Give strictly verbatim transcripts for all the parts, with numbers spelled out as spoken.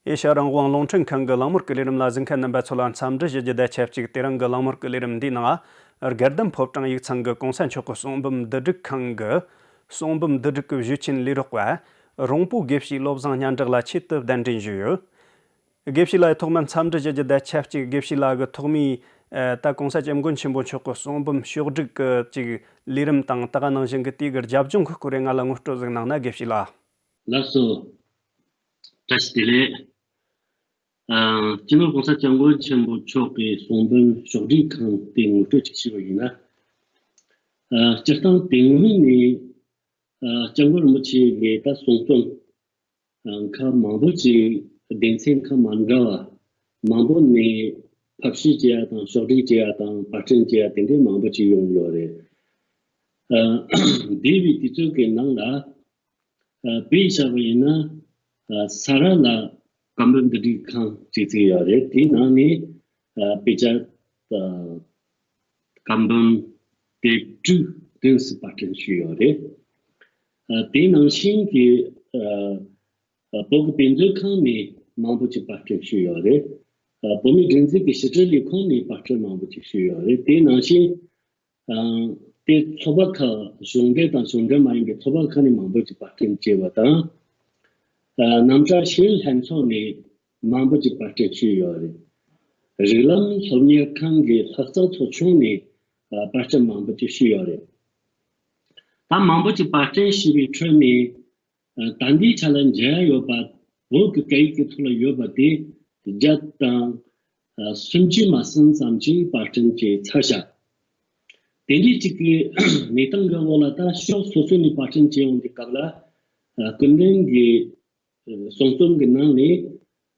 ཨེ་ཤ་ཡ་རང་དབང་རླུང་འཕྲིན་ཁང་གི་གླེང་མོལ་གྱི་ལས་རིམ་ལ་གཟིགས་མཁན་རྣམ་པ་ཚོ་ལ་འཚམས་འདྲི་ཞུ་རྒྱུ་དང་ཆབས་ཅིག་དེ་རིང་གི་གླེང་མོལ་གྱི་ལས་རིམ་འདིའི་ནང་། དགའ་ལྡན་ཕོ་བྲང་ཡིག་ཚང་གི་གོང་ས་མཆོག་གི་གསུང་འབུམ་བསྡུ་སྒྲིག་ཁང་གི་གསུང་འབུམ་བསྡུ་སྒྲིག་གི་ཞུ་ཆེན་ལས་རོགས་པ་རོང་པོ་དགེ་བཤེས་བློ་བཟང་སྙན་གྲགས་ལགས་ཆེད་དུ་གདན་འདྲེན་ཞུས་ཡོད། དགེ་བཤེས་ལགས་ཐོག་མར་འཚམས་འདྲི་ཞུ་རྒྱུ་དང་ཆབས་ཅིག་དགེ་བཤེས་ལགས་ཀྱི་ཐོག་མའི་ད་གོང་ས་སྐྱབས་མགོན་ཆེན་པོ་མཆོག་གི་གསུང་འབུམ་ཕྱོགས་སྒྲིག་གི་ཅིག་ལས་རིམ་དང་ད་ག་ནང་བཞིན་གྱི་དེའི་གི་རྒྱབ་ལྗོངས་ཀྱི་སྐོར་རེ་ང་ལ་ངོ་སྤྲོད་ཟིག་གནང་ན། དགེ་བཤེས་ལགས། ལགས་སོ། བཀྲ་ཤིས་བདེ་ལེགས། ཨ། སྤྱི་ནོར་གོང་ས་སྐྱབས་མགོན་ཆེན་པོ་མཆོག་གི་གསུང་འབུམ་ཕྱོགས་སྒྲིག་ཁང་དེ་ངོ་སྤྲོད་ཅིག་ཞུས་པ་ཡིན་ན། ཨ། སྤྱིར་བཏང་དེ་སྔོན་ནས་ཨ། སྐྱབས་མགོན་རིན་པོ་ཆེ་གི་ད་གསུང་རྩོམ་ཨ། ཁག་མང་པོ་ཅིག་སྡེ་ཚན་ཁག་མ་འདྲ་བ་མང་པོ་ནས་ཕབ་བཤུས་བྱས་ཡ་དང་ཕྱོགས་སྒྲིག་བྱས་ཡ་དང་པར་སྐྲུན་བྱས་ཡ་དེ་འདྲའི་མང་པོ་ཅིག་ཡོང་ཡོད་རེད། ཨ། འདས་པའི་དུས་ཚོད་ཀྱི་ནང་ལ། ཨ། དཔེ་བཞག་པ་ཡིན་ན། ཨ། ས་རཱ་ལ་བཀའ་འབུམ་བསྡུ་སྒྲིག་ཁང་བཙུགས་བཙུགས་ཡོད་རེད། དེའི་ནང་ནས། ཨ། དཔེ་ཆ། ཨ། བཀའ་འབུམ་དེབ་དྲུག་ཏོག་ཙམ་པར་སྐྲུན་ཞུས་ཡོད་རེད། ཨ། དེ་ནང་བཞིན་གྱི། ཨ། ཨ། བོད་ཀྱི་དཔེ་མཛོད་ཁང་ནས་མང་པོ་ཅིག་པར་སྐྲུན་ཞུས་ཡོད་རེད། ཨ། བོད་མིའི་སྒྲིག་འཛུགས་ཀྱི་ཕྱི་དྲིལ་ལས་ཁུངས་ནས་པར་སྐྲུན་མང་པོ་ཅིག་ཞུས་ཡོད་རེད། དེ་ནང་བཞིན། ཨ། དེ་ཚོགས་པ་ཁག་གཞུང་འབྲེལ་དང་གཞུང་འབྲེལ་མ་ཡིན་པའི་ཚོགས་པ་ཁག་ནས་མང་པོ་ཅིག་པར་སྐྲུན་བྱས་པ་དང་། ཨ། རྣམ་གྲྭ་ཤེས་ཡོན་ལྷན་ཚོགས་ནས་མང་པོ་ཅིག་པར་སྐྲུན་ཞུས་ཡོད་རེད། རིགས་ལམ་སློབ་གཉེར་ཁང་གི་ལྷག་བསམ་ཚོགས་ཆུང་ནས། ཨ། པར་སྐྲུན་མང་པོ་ཅིག་ཞུས་ཡོད་རེད། ད་མང་པོ་ཅིག་པར་སྐྲུན་ཞུས་པའི་ཁྲོད་ནས། ཨ། ད་ལྟའི་ཆ་ལ་མཇལ་ཡ་ཡོད་པ། བོད་ཀྱི་སྐད་ཡིག་གི་ཐོག་ལ་ཡོད་པ་དེ་བརྒྱ་དང་། ཨ། སུམ་ཅུ་མ་ཟིན་ཙམ་ཅིག་པར་སྐྲུན་བྱས་ཚར་བཞག་དེ་འདྲའི་ཅིག་གི་གནས་སྟངས་ཀྱི་འོག་ལ་ད་ཕྱོགས་སོ་སོ་ནས་པར་སྐྲུན་བྱས་ཡོང་དུས་སྐབས་ལ། ཨ། སྐུ་མདུན་གྱི་གསུང་རྩོམ་གྱི་ནང་ནས།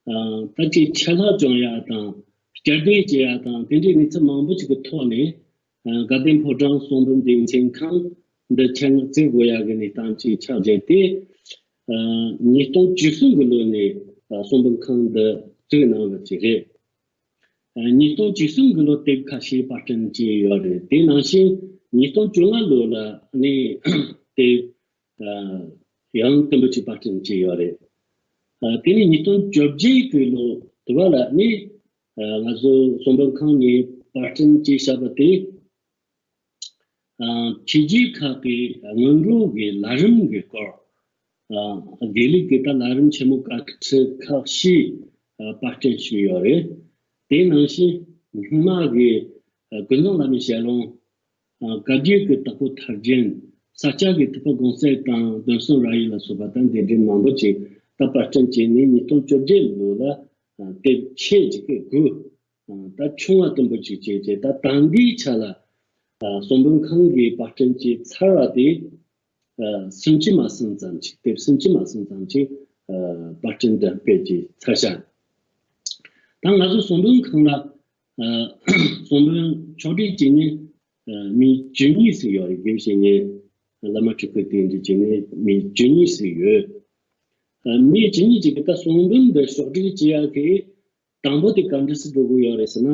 ཨ། ད་ཅིག་ཆད་ལྷག་བྱུང་ཡ་དང་བསྐྱར་ཟློས་བྱེད་ཡ་དང་དེ་འདྲའི་གནས་ཚུལ་མང་པོ་ཅིག་གི་ཐོག་ནས། ཨ། དགའ་ལྡན་ཕོ་བྲང་གསུང་འབུམ་སྡེ་ཚན་ཁང་འདི་ཆེད་མངགས་བཙུགས་དགོས་ཡ་གི་གནས་སྟངས་ཅིག་ཆགས་བསྡད་དེ། ཨ། ཉིས་སྟོང་བཅུ་གསུམ་གི་ལོ་ནས། ཨ། གསུང་འབུམ་ཁང་འདི་བཙུགས་གནང་བ་ཅིག་རེད། ཨ། ཉིས་སྟོང་བཅུ་གསུམ་གི་ལོ་དེབ་ཁ་ཤས་པར་སྐྲུན་བྱས་ཡོད་རེད། དེ་ནང་བཞིན་ཉིས་སྟོང་བཅོ་ལྔ་ལོ་ལ་ནི་དེབ། ཨ། ཡང་དུམ་བུ་གཅིག་པར་སྐྲུན་བྱས་ཡོད་རེད། ཨ། དེ་ནས་ཉིས་སྟོང་བཅོ་བརྒྱད་ཀྱི་ལོ་དུ་བ་ལ་ནི། ཨ། ང་ཚོ་གསུང་འབུམ་ཁང་ནས་པར་སྐྲུན་བྱས་བཞག་པ་དེ། ཨ། ཕྱི་རྒྱལ་ཁག་གི་སྔོན་འགྲོ་གི་ལམ་རིམ་གྱི་སྐོར། ཨ། དགེ་ལུགས་ཀྱི་ད་ལམ་རིམ་ཆེན་མོ་བཀའ་ཁྲིད་ཁག་ཤས། ཨ། པར་སྐྲུན་ཞུས་ཡོད་རེད། དེ་ནང་བཞིན་སྔོན་མ་གི། ཨ། ཀུན་བཟང་བླ་མའི་ཞལ་ལུང་། ཨ། བཀའ་བརྒྱུད་ཀྱི་དྭགས་པོ་ཐར་རྒྱན། ས་སྐྱ་གི་ཐུབ་པ་དགོངས་གསལ་དང་དོན་གསུམ་ར་ཡིག་ལ་སོགས་པ་དང་དེ་འདྲའི་མང་པོ་ཅིག་ད་པར་སྐྲུན་བྱས་ནས་ཉིས་སྟོང་བཅོ་བརྒྱད་ལོ་ལ། ཨ། དེབ་ཆེ་གཅིག་གི་དགུ། ཨ། ད་ཆུང་བ་དུམ་བུ་གཅིག་བྱས་རྗེས་ད་ད་ལྟའི་ཆ་ལ། ཨ། གསུང་འབུམ་ཁང་གིས་པར་སྐྲུན་བྱས་ཚར་བ་དེ། ཨ། སུམ་ཅུ་མ་ཟིན་ཙམ་ཅིག་དེབ་སུམ་ཅུ་མ་ཟིན་ཙམ་ཅིག་ཨ། པར་སྐྲུན་དང་སྤེལ་གྱི་ཚར་བཞག་ད་ང་ཚོ་གསུང་འབུམ་ཁང་ལ། ཨ། གསུང་འབུམ་ཕྱོགས་སྒྲིག་བྱེད་མཁན། ཨ། མི་བཅུ་གཉིས་ཤིག་ཡོད་རེད། དགེ་བཤེས་གཉེན་བླ་མ་ཁྲི་ཁུ་རྟེན་འབྲེལ་བྱེད་མཁན་མི་བཅུ་གཉིས་ཤིག་ཡོད། ཨ། མི་བཅུ་གཉིས་ཅིག་གིས་ད་གསུང་འབུམ་འདི་ཕྱོགས་སྒྲིག་བྱེད་ཡག་གི་དང་པོ་དེ་ག་འདྲ་སེ་འགྲོ་གི་ཡོད་རེད་ཟེར་ན།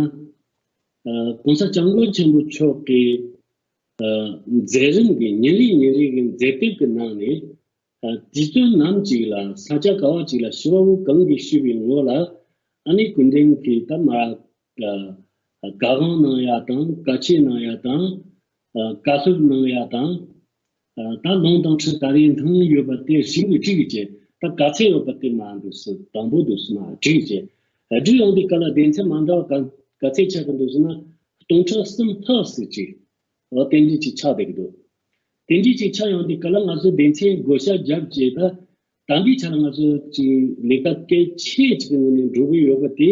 ཨ། གོང་ས་སྐྱབས་མགོན་ཆེན་པོ་མཆོག་གི། ཨ། མཛད་རིམ་གྱི་ཉིན་རེ་ཉིན་རེ་གི་མཛད་དེབ་ཀྱི་ནང་ནས། ཨ། དུས་ཚོད་ནམ་ཅིག་ལ་ས་ཆ་ག་བ་ཅིག་ལ་ཞི་བ་བོ་གང་གིས་ཞུས་པའི་ངོ་ལ་ཨ་ནི་སྐུ་མགྲོན་གྱིས་ད་མར། ཨ། དགའ་དབང་གནང་ཡག་དང་བཀའ་ཆོས་གནང་ཡག་དང་། ཨ། བཀའ་སློབ་གནང་ཡག་དང་། ཨ། ད་ལུང་དང་ཁྲིད་ད་རེས་འདོན་ཡོད་པ་དེ་རིང་གི་བསྒྲིགས་བྱས་ད་ག་ཚད་ཡོད་པ་དེ་མར་འདུག་སེ་དང་པོ་འདུག་སེ་མར་བསྒྲིགས་བྱས། ཨ། བསྒྲིགས་ཡོང་དུས་སྐབས་ལ་སྡེ་ཚན་མ་འདྲ་བ་ག་ག་ཚད་ཆགས་ཀྱི་འདུག་ཟེར་ན་སྟོང་ཕྲག་གསུམ་ལྷག་ཙམ་ཅིག་འོ་དེ་འདྲ་ཅིག་ཆགས་བསྡད་ཀྱི་འདུག་དེ་འདྲ་ཅིག་ཆགས་ཡོང་དུས་སྐབས་ལ་ང་ཚོ་སྡེ་ཚན་བགོ་བཤའ་བརྒྱབ་བྱས་ད་ད་ལྟའི་ཆ་ལ་ང་ཚོ་ཅིག་ལས་ཀ་གལ་ཆེ་ཅིག་གི་ངོས་ནས་འགྲོ་གི་ཡོད་པ་དེ།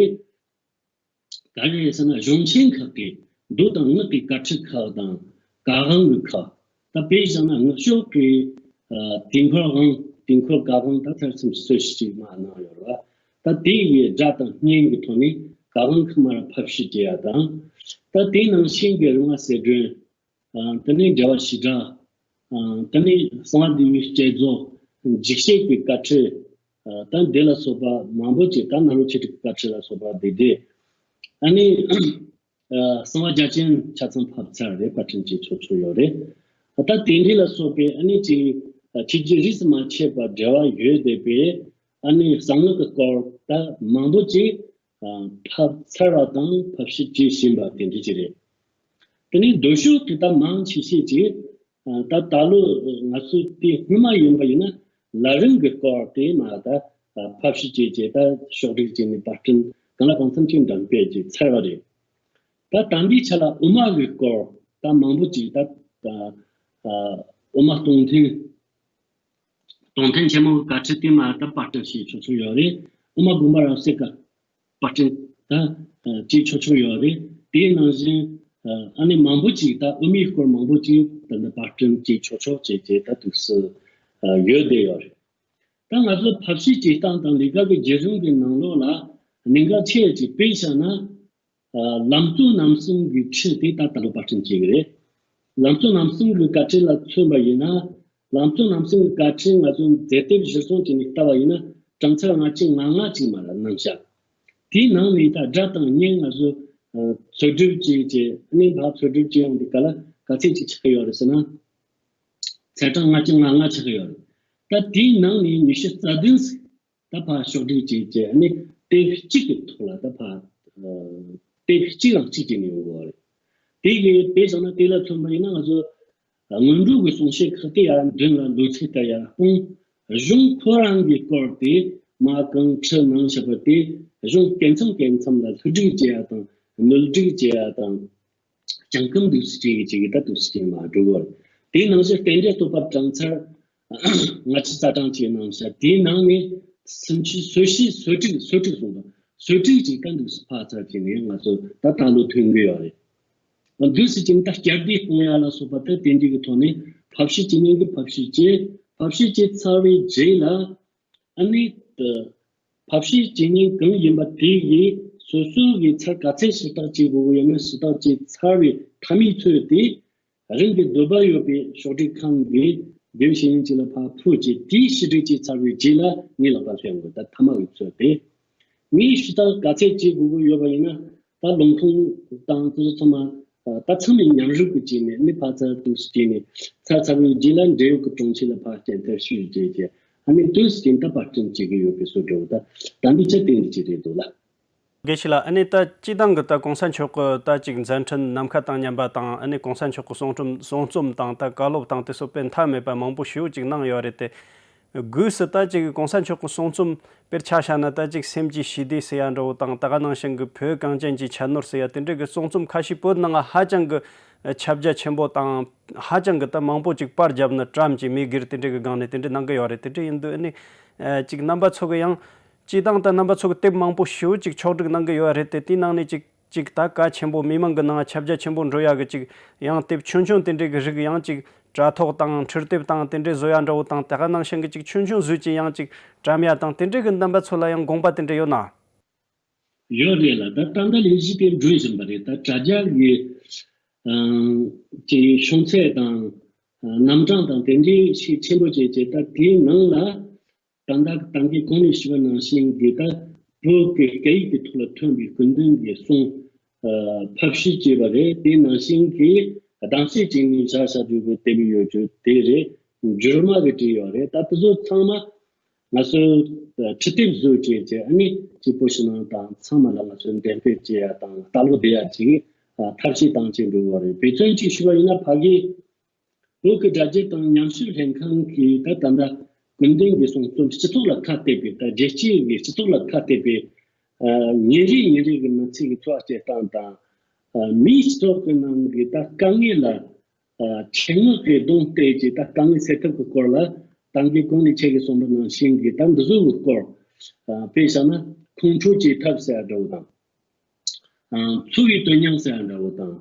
ག་རེ་རེད་ཟེར་ན་གཞུང་ཆེན་ཁག་གི་མདོ་དང་སྔགས་ཀྱི་བཀའ་ཁྲིད་ཁག་དང་བཀའ་དབང་གི་ཁག་ད་དཔེ་བཞག་ན་སྔགས་ཕྱོགས་ཀྱི་ཨ། དུས་འཁོར་དབང་དུས་འཁོར་བཀའ་དབང་ད་ཐེར་ཚོམ་སོ་བཞི་ཅིག་མར་གནང་ཡོད་རེད་བ། ད་དེ་ཡི་སྒྲ་དང་བརྙན་གྱི་ཐོག་ནས་བཀའ་དབང་ཁག་མར་ཕབ་བཤུས་བྱེད་ཡ་དང་། ད་དེ་ནང་བཞིན་གྱི་རིམ་ལྔ་གསལ་སྒྲོན། ཨ། དེ་ནས་རྒྱལ་བ་ཞི་དྲག་ཨ། དེ་ནས་གསང་བ་ལྷ་མོའི་བསྐྱེད་རྫོགས། འཇིགས་བྱེད་ཀྱི་བཀའ་ཁྲིད། ཨ། ད་འདི་ལ་སོགས་པ་མང་པོ་ཅིག་ད་ནཱ་རོ་ཆོས་ཁྲིད་ཀྱི་བཀའ་ཁྲིད་ལ་སོགས་པ་འདི་འདྲས། ཨ་ནི། ཨ། གསང་བ་རྒྱ་ཆེན་ཆ་ཚང་ཕབ་ཚར་རེད། བཀའ་དྲིན་ཅན་ཆོག་ཆོག་ཡོད་རེད། ཨ། ད་དེ་འདྲས་ལ་སོགས་པའི་ཨ་ནི་ཅིག་ཨ། ཆོས་བརྒྱུད་རིས་སུ་མ་ཆད་པར་འབྲེལ་བ་ཡོད་བསྡད་པའི་ཨ་ནི་གསང་སྔགས་ཀྱི་སྐོར་ ད་མང་པོ་ཅིག་ཨ་ཕབ་ཚར་བ་དང་ཕབ་བཤུས་བྱེད་བཞིན་པ་དེ་འདྲ་ཅིག་རེད། དེ་ནས་རྡོ་ཤོག་དེ་ད་མང་ཆེ་ཤོས་ཅིག་ཨ་ད་ད་ལོ་ང་ཚོ་དེ་སྔོན་མ་ཡིན་པ་ཡིན་ན་ལ་རིང་གི་སྐོར་དེ་མ་ད་ཨ་ཕབ་བཤུས་བྱས་བྱས་ད་ཕྱོགས་སྒྲིག་བྱས་ནས་པར་སྐྲུན་གང་ལ་གང་འཚམ་ཅིག་འགྲེམས་སྤེལ་བྱས་ཚར་བ་རེད། ད་ད་འདི་ཆ་ལ་དབུ་མ་གི་སྐོར་ད་མང་པོ་ཅིག་ད་ཨ་དབུ་མ་སྟོང་ཐུན། སྟོང་ཐུན་ཆེན་མོའི་བཀའ་ཁྲིད་དེ་མ་ད་པར་སྐྲུན་བྱེད་ཆོག་ཆོག་ཡོད་རེད། དབུ་མ་དགོངས་པ་རབ་གསལ་གྱི་པར་སྐྲུན་ད་བྱེད་ཆོག་ཆོག་ཡོད་རེད། དེའི་ནང་བཞིན་ཨ་ནི་མང་པོ་ཅིག་ད་དབུ་མའི་སྐོར་མང་པོ་ཅིག་ད་ནི་པར་སྐྲུན་བྱེད་ཆོག་ཆོག་བྱས་བྱས་ད་དུས་སུ་ཡོད་བསྡད་ཡོད་རེད། ད་ང་ཚོ་ཕབ་བཤུས་བྱེད་སྟངས་དང་ལས་ཀ་གི་བརྒྱུད་རིམ་གྱི་ནང་ལོགས་ལ་གནད་འགག་ཆེ་ཅིག་དཔེ་བཞག་ན། ལམ་གཙོ་རྣམ་གསུམ་གྱི་ཁྲིད་དེ་ད་ལྟ་ལོ་པར་སྐྲུན་བྱེད་ཀྱི་རེད། ལམ་གཙོ་རྣམ་གསུམ་གྱི་བཀའ་ཁྲིད་ལ་མཚོན་པ་ཡིན་ན། ལམ་གཙོ་རྣམ་གསུམ་གྱི་བཀའ་ཁྲིད་ང་ཚོ་མཛད་དེབ་གཞིར་བཟུང་བྱས་ནས་ལྟ་བ་ཡིན་ན་གྲངས་ཚད་ལྔ་བཅུ་ང་ལྔ་ཅིག་མ་རེད་རྣམ་གཞག་དེའི་ནང་ནས་ད་སྒྲ་དང་བརྙན་ང་ཚོ་འཚོལ་སྒྲུབ་བྱས་རྗེས་གནས་བབ་འཚོལ་སྒྲུབ་བྱེད་ཡོང་དུས་ག་ལ་ག་ཚད་ཅིག་ཆགས་ཀྱི་ཡོད་རེད་ཟེར་ན། ཚད་གྲངས་ལྔ་བཅུ་ང་ལྔ་ཆགས་ཀྱི་ཡོད་རེད། ད་དེའི་ནང་ནས་ཉི་ཤུ་རྩ་བདུན་ཟིག་ད་ཕར་ཕྱོགས་སྒྲིག་བྱས་རྗེས་ནི་དེབ་གཅིག་གི་ཐོག་ལ་ད་ཕར་དེབ་གཅིག་རང་གཅིག་བྱས་ནས་ཡོང་གི་ཡོད་རེད། དེ་གི་དཔེ་བཞག་ན་དེ་ལ་མཚོན་པ་ཡིན་ན་ང་ཚོ་སྔོན་འགྲོ་གི་གསུང་བཤད་ཁག་དེ་ཡང་མདུན་ལ་འདུག་ཚེ་ལྟར་ཡར་སྤུངས། གཞུང་ཁོ་རང་གི་སྐོར་དེ་མ་གང་ཁྲི་ནང་བཞག་པ་དེ་གཞུང་སྐད་མཚམས་སྐད་མཚམས་ལ་སླུ་སྒྲིག་བྱེད་ཡ་དང་ནོལ་སྒྲིག་བྱེད་ཡ་དང་། སྐྱེ་ཁམས་འདུག་སེ་བྱེད་ཀྱི་བྱེད་ཀྱི་ད་འདུག་སེ་བྱེད་མ་འགྲོ་གི་རེད། དེའི་ནང་བཞིན་རྟེན་འབྲེལ་བསྟོད་པ་གྲངས་ཚད་ལྔ་བཅུ་རྩ་གྲངས་ཀྱི་ནང་བཞིན་དེའི་ནང་ནས་སུམ་ཅུ་སོ་བཞི་སོ་དྲུག་སོ་དྲུག་གསུངས་པ་སོ་དྲུག་ཅིག་ད་འདུག་སེ་ཕར་ཚར་བྱས་ནས་ང་ཚོ་ད་ད་ལོ་ཐོན་གི་ཡོད་རེད། འདུག་སེ་བྱས་ནས་ད་བསྐྱར་ཟློས་གཏོང་ཡ་ལ་སོགས་པ་ད་དེ་འདྲ་གི་ཐོག་ནས་ཕབ་བཤུས་བྱེད་མཁན་གྱི་ཕབ་བཤུས་བྱས་ཕབ་བཤུས་བྱས་ཚར་བའི་རྗེས་ལ། ཨ་ནི། ཕབ་བཤུས་བྱེད་མཁན་གང་ཡིན་པ་དེ་གིས་སོ་སོ་གི་ཚར་ག་ཚད་ཞུ་དག་བྱེད་དགོས་ཀྱི་ཡོད་མེད་ཞུ་དག་བྱས་ཚར་བའི་མཐའ་མའི་ཚོད་དེ། རང་གི་འདོད་པ་ཡོད་པའི་ཕྱོགས་སྒྲིག་ཁང་གིས་དེབ་ཞིག་ཡིན་གཅིག་ལ་ཕར་ཕུལ་རྗེས་དེའི་ཕྱི་སྒྲིག་བྱས་ཚར་བའི་རྗེས་ལ་ངའི་ལག་པར་སླེབས་དགོས། ད་མཐའ་མ་གི་ཚོད་དེ། ངས་ཞུ་དག་ག་ཚད་བྱེད་དགོས་ཀྱི་ཡོད་པ་ཡིན་ན་ད་ལུང་ཁུངས་དང་དེ་ཚོ་ཚང་མ་ད་ཚང་མས་མཉམ་རུབ་ཀྱི་བྱས་ནས་ནི་ཕར་ཚར་དུས་སུ་བྱས་ནས་ཚར་ཚར་བའི་རྗེས་ལ་འབྲེལ་ཡོད་ཀྱི་དྲུང་ཆེ་ལ་ཕར་སྐྱེལ་ཐབས་ཞུས་རྗེས་ཀྱི་ཨ་ནི་དུས་སུ་བྱས་ད་པར་སྐྲུན་བྱེད་ཀྱི་ཡོད་པའི་བཟོ་འདྲ་བོ་ད་ད་འདི་ཆ་དེ་འདྲ་ཅིག་རེད་འདུག་ལ། དགེ་བཤེས་ལགས། ཨ་ནི་ད་སྤྱིར་བཏང་གི་ད་གོང་ས་མཆོག་གི་ད་ཅིག་མཛད་འཕྲིན་ནམ་མཁའ་དང་མཉམ་པ་དང་ཨ་ནི་གོང་ས་མཆོག་གི་གསུང་རྩོམ་གསུང་རྩོམ་དང་ད་བཀའ་སློབ་དང་དེ་ཚོ་དཔེ་མཐའ་མེད་པ་མང་པོ་ཞེ་པོ་ཅིག་གནང་ཡོད་རེད་དེ། སྒོས་སུ་ད་ཅིག་གོང་ས་མཆོག་གི་གསུང་རྩོམ་དཔེར་ཆ་བཞག་ན་ད་ཅིག་སེམས་ཀྱི་ཞི་བདེ་ཟེར་ཡ་འདྲ་བོ་དང་ད་ག་ནང་བཞིན་གྱི་བོད་གངས་ཅན་གྱི་ཁྱད་ནོར་ཟེར་ཡ་དེ་འདྲ་གི་གསུང་རྩོམ་ཁ་ཤས་བོད་ནང་ཧ་ཅང་གི་ཁྱབ་རྒྱ་ཆེན་པོ་དང་ཧ་ཅང་གི་ད་མང་པོ་ཅིག་པར་བརྒྱབ་ནས་བཀྲམ་གྱི་མི་སྒེར་དེ་འདྲ་གི་སྒང་ནས་དེ་འདྲ་གནང་གི་ཡོད་རེད། དེ་འདྲ་ཡིན་དུས་ཨ་ནི་ཅིག་རྣམ་པ་ཚོ་གི་ཡང་སྤྱིར་བཏང་ད་རྣམ་པ་ཚོ་གི་དེབ་མང་པོ་ཞེ་པོ་ཅིག་ཕྱོགས་སྒྲིག་གནང་གི་ཡོད་རེད་དེ་དེའི་ནང་ནས་ཅིག་ཅིག་ད་གལ་ཆེན་པོ་མི་མང་གི་ནང་ཁྱབ་རྒྱ་ཆེན་པོ་འགྲོ་ཡག་གི་ཅིག་ཡང་དེབ་ཆུང་ཆུང་དེ་འདྲའི་གི་རིགས་ཡང་ཅིག་དྲ་ཐོག་དང་འཕྲུལ་དེབ་དང་དེ་འདྲའི་བཟོ་ཡ་འདྲ་བོ་དང་ད་ག་ནང་བཞིན་གི་ཅིག་ཆུང་ཆུང་བཟོས་ཀྱི་ཡང་ཅིག་བཀྲམ་ཡ་དང་དེ་འདྲའི་གི་རྣམ་པ་ཚོ་ལ་ཡང་དགོངས་པ་དེ་འདྲ་ཡོད་ན། ཡོད་རེད་ལ་ད་ད་ལྟ་ལས་གཞི་དེ་འགྲོ་བཞིན་པ་རེད། ད་དྲ་རྒྱ་གི་ཨང་ཅིག་བྱུང་ཚད་དང་རྣམ་གྲངས་དང་དེ་འདྲའི་ཤུགས་ཆེན་པོ་བྱས་བྱས་ད་དེའི་ནང་ལ། ད་ལྟ་ད་གིན་གོང་ནས་ཞུས་པ་ནང་བཞིན་གྱི་ད་བོད་ཀྱི་སྐད་ཡིག་གི་ཐོག་ལ་ཐོན་པའི་སྐུ་མདུན་གྱི་གསུང་ཕབ་བཤུས་བྱས་པ་རེད། དེ་ནང་བཞིན་གྱི་གདམ་གསེས་བྱས་ནས་བཞག་བཞག་འདུག་པའི་དེབ་ཡོད་རྒྱུ་དེ་རེད། འགྱུར་མ་གི་བྲིས་ཡོད་རེད། ད་དེ་ཚོ་ཚང་མ་ང་ཚོའི་ཁྲིད་དེབ་བཟོས་བྱས་བྱས་ཨ་ནི་སྐྱིད་པོ་ཞིག་གནང་དང་ཚང་མ་ལ་ང་ཚོས་འགྲེམས་སྤེལ་བྱེད་ཡ་དང་ལྟ་ཀློག་བསྡད་ཡ་ཅིག་ཐབས་ཤེས་བཏང་བྱས་འགྲོ་བ་རེད། དཔེ་མཚོན་གཅིག་ཞུ་བ་ཡིན་ན་ཕ་གི་བོད་ཀྱི་དྲ་རྒྱ་དང་ཉམས་ཞིབ་ལྷན་ཁང་གིས་ད་ད་ལྟ་ཀུན་ལྡན་གྱི་གསུང་རྩོམ་སྤྱི་ཚོགས་ལ་ཁ་གཏད་པའི་ད་རྒྱལ་སྤྱིའི་གི་སྤྱི་ཚོགས་ལ་ཁ་གཏད་པའི་ཨ་ཉིན་རེ་ཉིན་རེ་གི་མི་ཚེ་གི་འཚོ་བ་སྐྱེལ་སྟངས་དང་ཨ་མིའི་སྤྱི་ཚོགས་ཀྱི་ནང་གི་ད་དཀའ་ངལ་ལ་ཨ་ཆེད་མངགས་ཀྱི་གདོང་གཏད་ཀྱི་ད་དཀའ་ངལ་སེལ་ཐབས་ཀྱི་སྐོར་ལ་ད་གིན་གོང་ནས་ཁྱེད་ཀྱིས་གསུངས་པ་ནང་བཞིན་གྱི་ད་འདི་ཚོ་གི་སྐོར་ཨ་དཔེ་བཞག་ན་ཁོང་ཁྲོ་བྱེད་ཐབས་ཟེར་ཡ་འདྲ་བོ་དང་། ཨ་འཚོ་བའི་དོན་སྙིང་ཟེར་ཡ་འདྲ་བོ་དང་།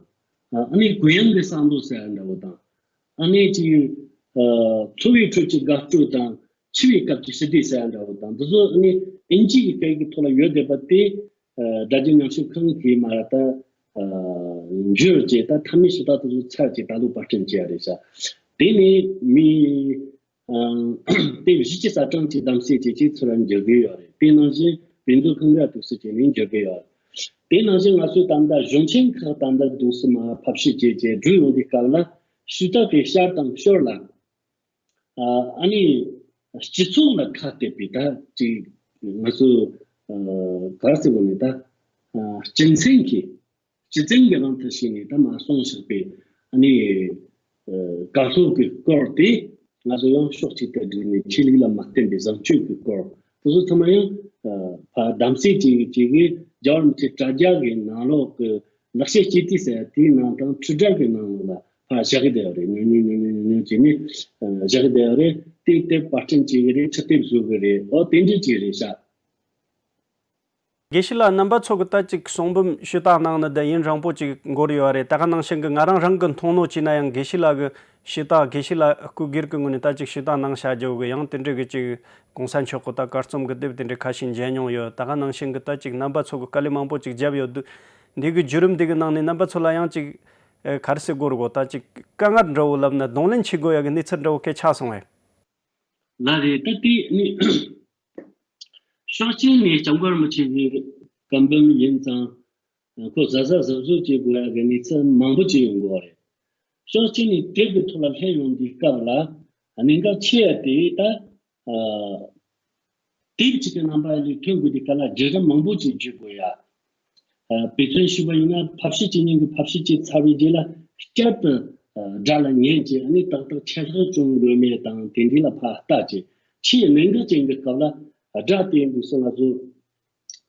ཨ་ནི་གུ་ཡངས་ཀྱི་བསམ་བློ་ཟེར་ཡ་འདྲ་བོ་དང་། ཨ་ནི་ཅིག་ཨ་འཚོ་བའི་ཁྲོད་ཀྱི་དགའ་སྤྲོ་དང་འཆི་བའི་སྐབས་ཀྱི་ཞི་བདེ་ཟེར་ཡ་འདྲ་བོ་དང་འདི་ཚོ་ཨ་ནི་ཨིན་ཇི་གི་སྐད་ཀྱི་ཐོག་ལ་ཡོད་བསྡད་པ་དེ་ཨ་སྒྲ་སྒྱུར་ཉམས་ཞིབ་ཁང་གིས་མ་ད་ཨ་འཇུར་བྱས་ད་མཐའ་མའི་ཞུ་དག་དེ་ཚོ་ཚར་གྱིས་ད་ལོ་པར་སྐྲུན་བྱས་ཡ་རེད་ཤག་དེ་ནས་མི་ཨང་། དེབ་བཞི་བཅུ་རྩ་གྲངས་ཀྱི་གདམ་གསེས་བྱེད་ཆེད་ཚུར་འགྱུར་གྱི་ཡོད་རེད། དེ་ནང་བཞིན་བོད་འདུལ་ཁང་ག་འདུག་སེ་བྱས་ནས་འགྱུར་གྱི་ཡོད་རེད། དེ་ནང་བཞིན་ང་ཚོས་ད་ལྟ་གཞུང་ཆེན་ཁག་ད་ལྟ་འདུག་སེ་མར་ཕབ་བཤུས་བྱས་བྱས་བསྒྲུབས་ཡོང་དུས་སྐབས་ལ་ཞུ་དག་གི་བསྐྱར་དང་ཞོར་ལ་ཨ་ནི་སྤྱི་ཚོགས་ལ་ཁ་གཏད་པའི་ད་ཅིག་ང་ཚོ་ ག་རེ་ཟེར་དགོས་ནི་ད། སྤྱི་མཚན་གྱི་སྤྱི་མཚན་གྱི་དབང་དུ་བྱས་ནས་ད་མ་གསུངས་བཞག་པའི་ཨ་ནི་བཀའ་སློབ་ཀྱི་སྐོར་དེ་ང་ཚོ་ཡང་ཕྱོགས་གཅིག་ཏུ་བསྒྲིལ་ནས་ཆོས་ལུགས་ལ་མ་བརྟེན་པའི་བཟང་སྤྱོད་ཀྱི་སྐོར་དེ་ཚོ་ཚང་མ་ཡང་ཕ་གདམ་གསེས་ཀྱི་ཅིག་གིས་རྒྱལ་བ་རིན་པོ་ཆེ་དྲ་རྒྱ་གི་ནང་ལོགས་ཀྱི་ལེགས་བཤད་སྤྱི་དུས་ཟེར་དེའི་ནང་དང་འཕྲུལ་དྲ་གི་ནང་ལ་ཕ་བཞག་གི་བསྡད་ཡོད་རེད། ཉུང་ཉུང་ཉུང་ཉུང་ཉུང་ཉུང་བྱས་ནས་བཞག་གི་བསྡད་ཡོད་རེད། དེ་དེབ་པར་སྐྲུན་བྱེད་གི་རེད། ཕྱག་དེབ་བཟོ་གི་རེད། ཨོ་དེ་འདྲ་ཅིག་རེད་ཤག་དགེ་བཤེས་ལགས་རྣམ་པ་ཚོ་གི་ད་ཅིག་གསུང་འབུམ་ཞུ་དག་གནང་ནི་ད་ཡུན་རིང་པོ་ཅིག་འགོར་ཡོད་རེད། ད་ག་ནང་བཞིན་གི་ང་རང་རང་གི་མཐོང་སྣང་བྱས་ན་ཡང་དགེ་བཤེས་ལགས་གི་ཞུ་དག་དགེ་བཤེས་ལགས་སྐུ་སྒེར་གི་ངོས་ནས་ད་ཅིག་ཞུ་དག་གནང་བྱ་རྒྱུ་གི་ཡང་དེ་འདྲ་གི་ཅིག་གོང་ས་མཆོག་གི་ད་གར་རྩོམ་གི་དེབ་དེ་འདྲ་ཁ་ཤས་མཇལ་མྱོང་ཡོད། ད་ག་ནང་བཞིན་གི་ད་ཅིག་རྣམ་པ་ཚོ་གི་དཀའ་ལས་མང་པོ་ཅིག་བརྒྱབ་ཡོད་དུས་འདི་གི་བརྒྱུད་རིམ་འདི་གི་ནང་ནས་རྣམ་པ་ཚོ་ལ་ཡང་ཅིག་ག་རེ་ཟེར་དགོས་རེད་གོ། ད་ཅིག་དཀའ་ངལ་འདྲ་བོ་ལབ་ན་གདོང་ལེན་བྱེད་དགོས་ཡ་གི་གནས་ཚུལ་འདྲ་བོ་སྐད་ཆགས་སོང་བས། ལ་རེད། ད་དེ་ནི་ཕྱོགས་གཅིག་ནས་སྐྱབས་མགོན་རིན་པོ་ཆེ་གི་བཀའ་འབུམ་ཡིན་ཙང་ཁོ་གཟབ་གཟབ་གཟབ་གཟབ་བྱེད་དགོས་ཡ་གི་གནས་ཚུལ་མང་པོ་ཅིག་ཡོང་གི་ཡོད་རེད། ཕྱོགས་གཅིག་ནས་དེབ་ཀྱི་ཐོག་ལ་སླེབས་ཡོང་དུས་སྐབས་ལ་གནད་འགག་ཆེ་ཡ་དེ་ད་དེབ་གཅིག་གི་རྣམ་པ་ལས་ཐོན་དགོས་དུས་སྐབས་ལ་བརྒྱུད་རིམ་མང་པོ་ཅིག་བརྒྱུད་དགོས་ཡ། དཔེ་མཚོན་ཞུས་པ་ཡིན་ན་ཕ་བཤུས་ཅན་ཉིད་ཀྱི་ཕ་བཤུས་ཅན་ཚར་བའི་རྗེས་ལ་བསྐྱར་དུ་དགྲ་ལ་ཉན་བྱས་ཨ་ནི་ཏག་ཏག་ཆད་ལྷག་བྱུང་ཡོད་མེད་དང་དེ་འདྲ་ལ་ཕར་ལྟ་བྱས་ཆེས་གནད་འགག་ཅན་གྱི་སྐབས་ལ་དགྲ་དེ་འདུག་སེ་ང་ཚོ་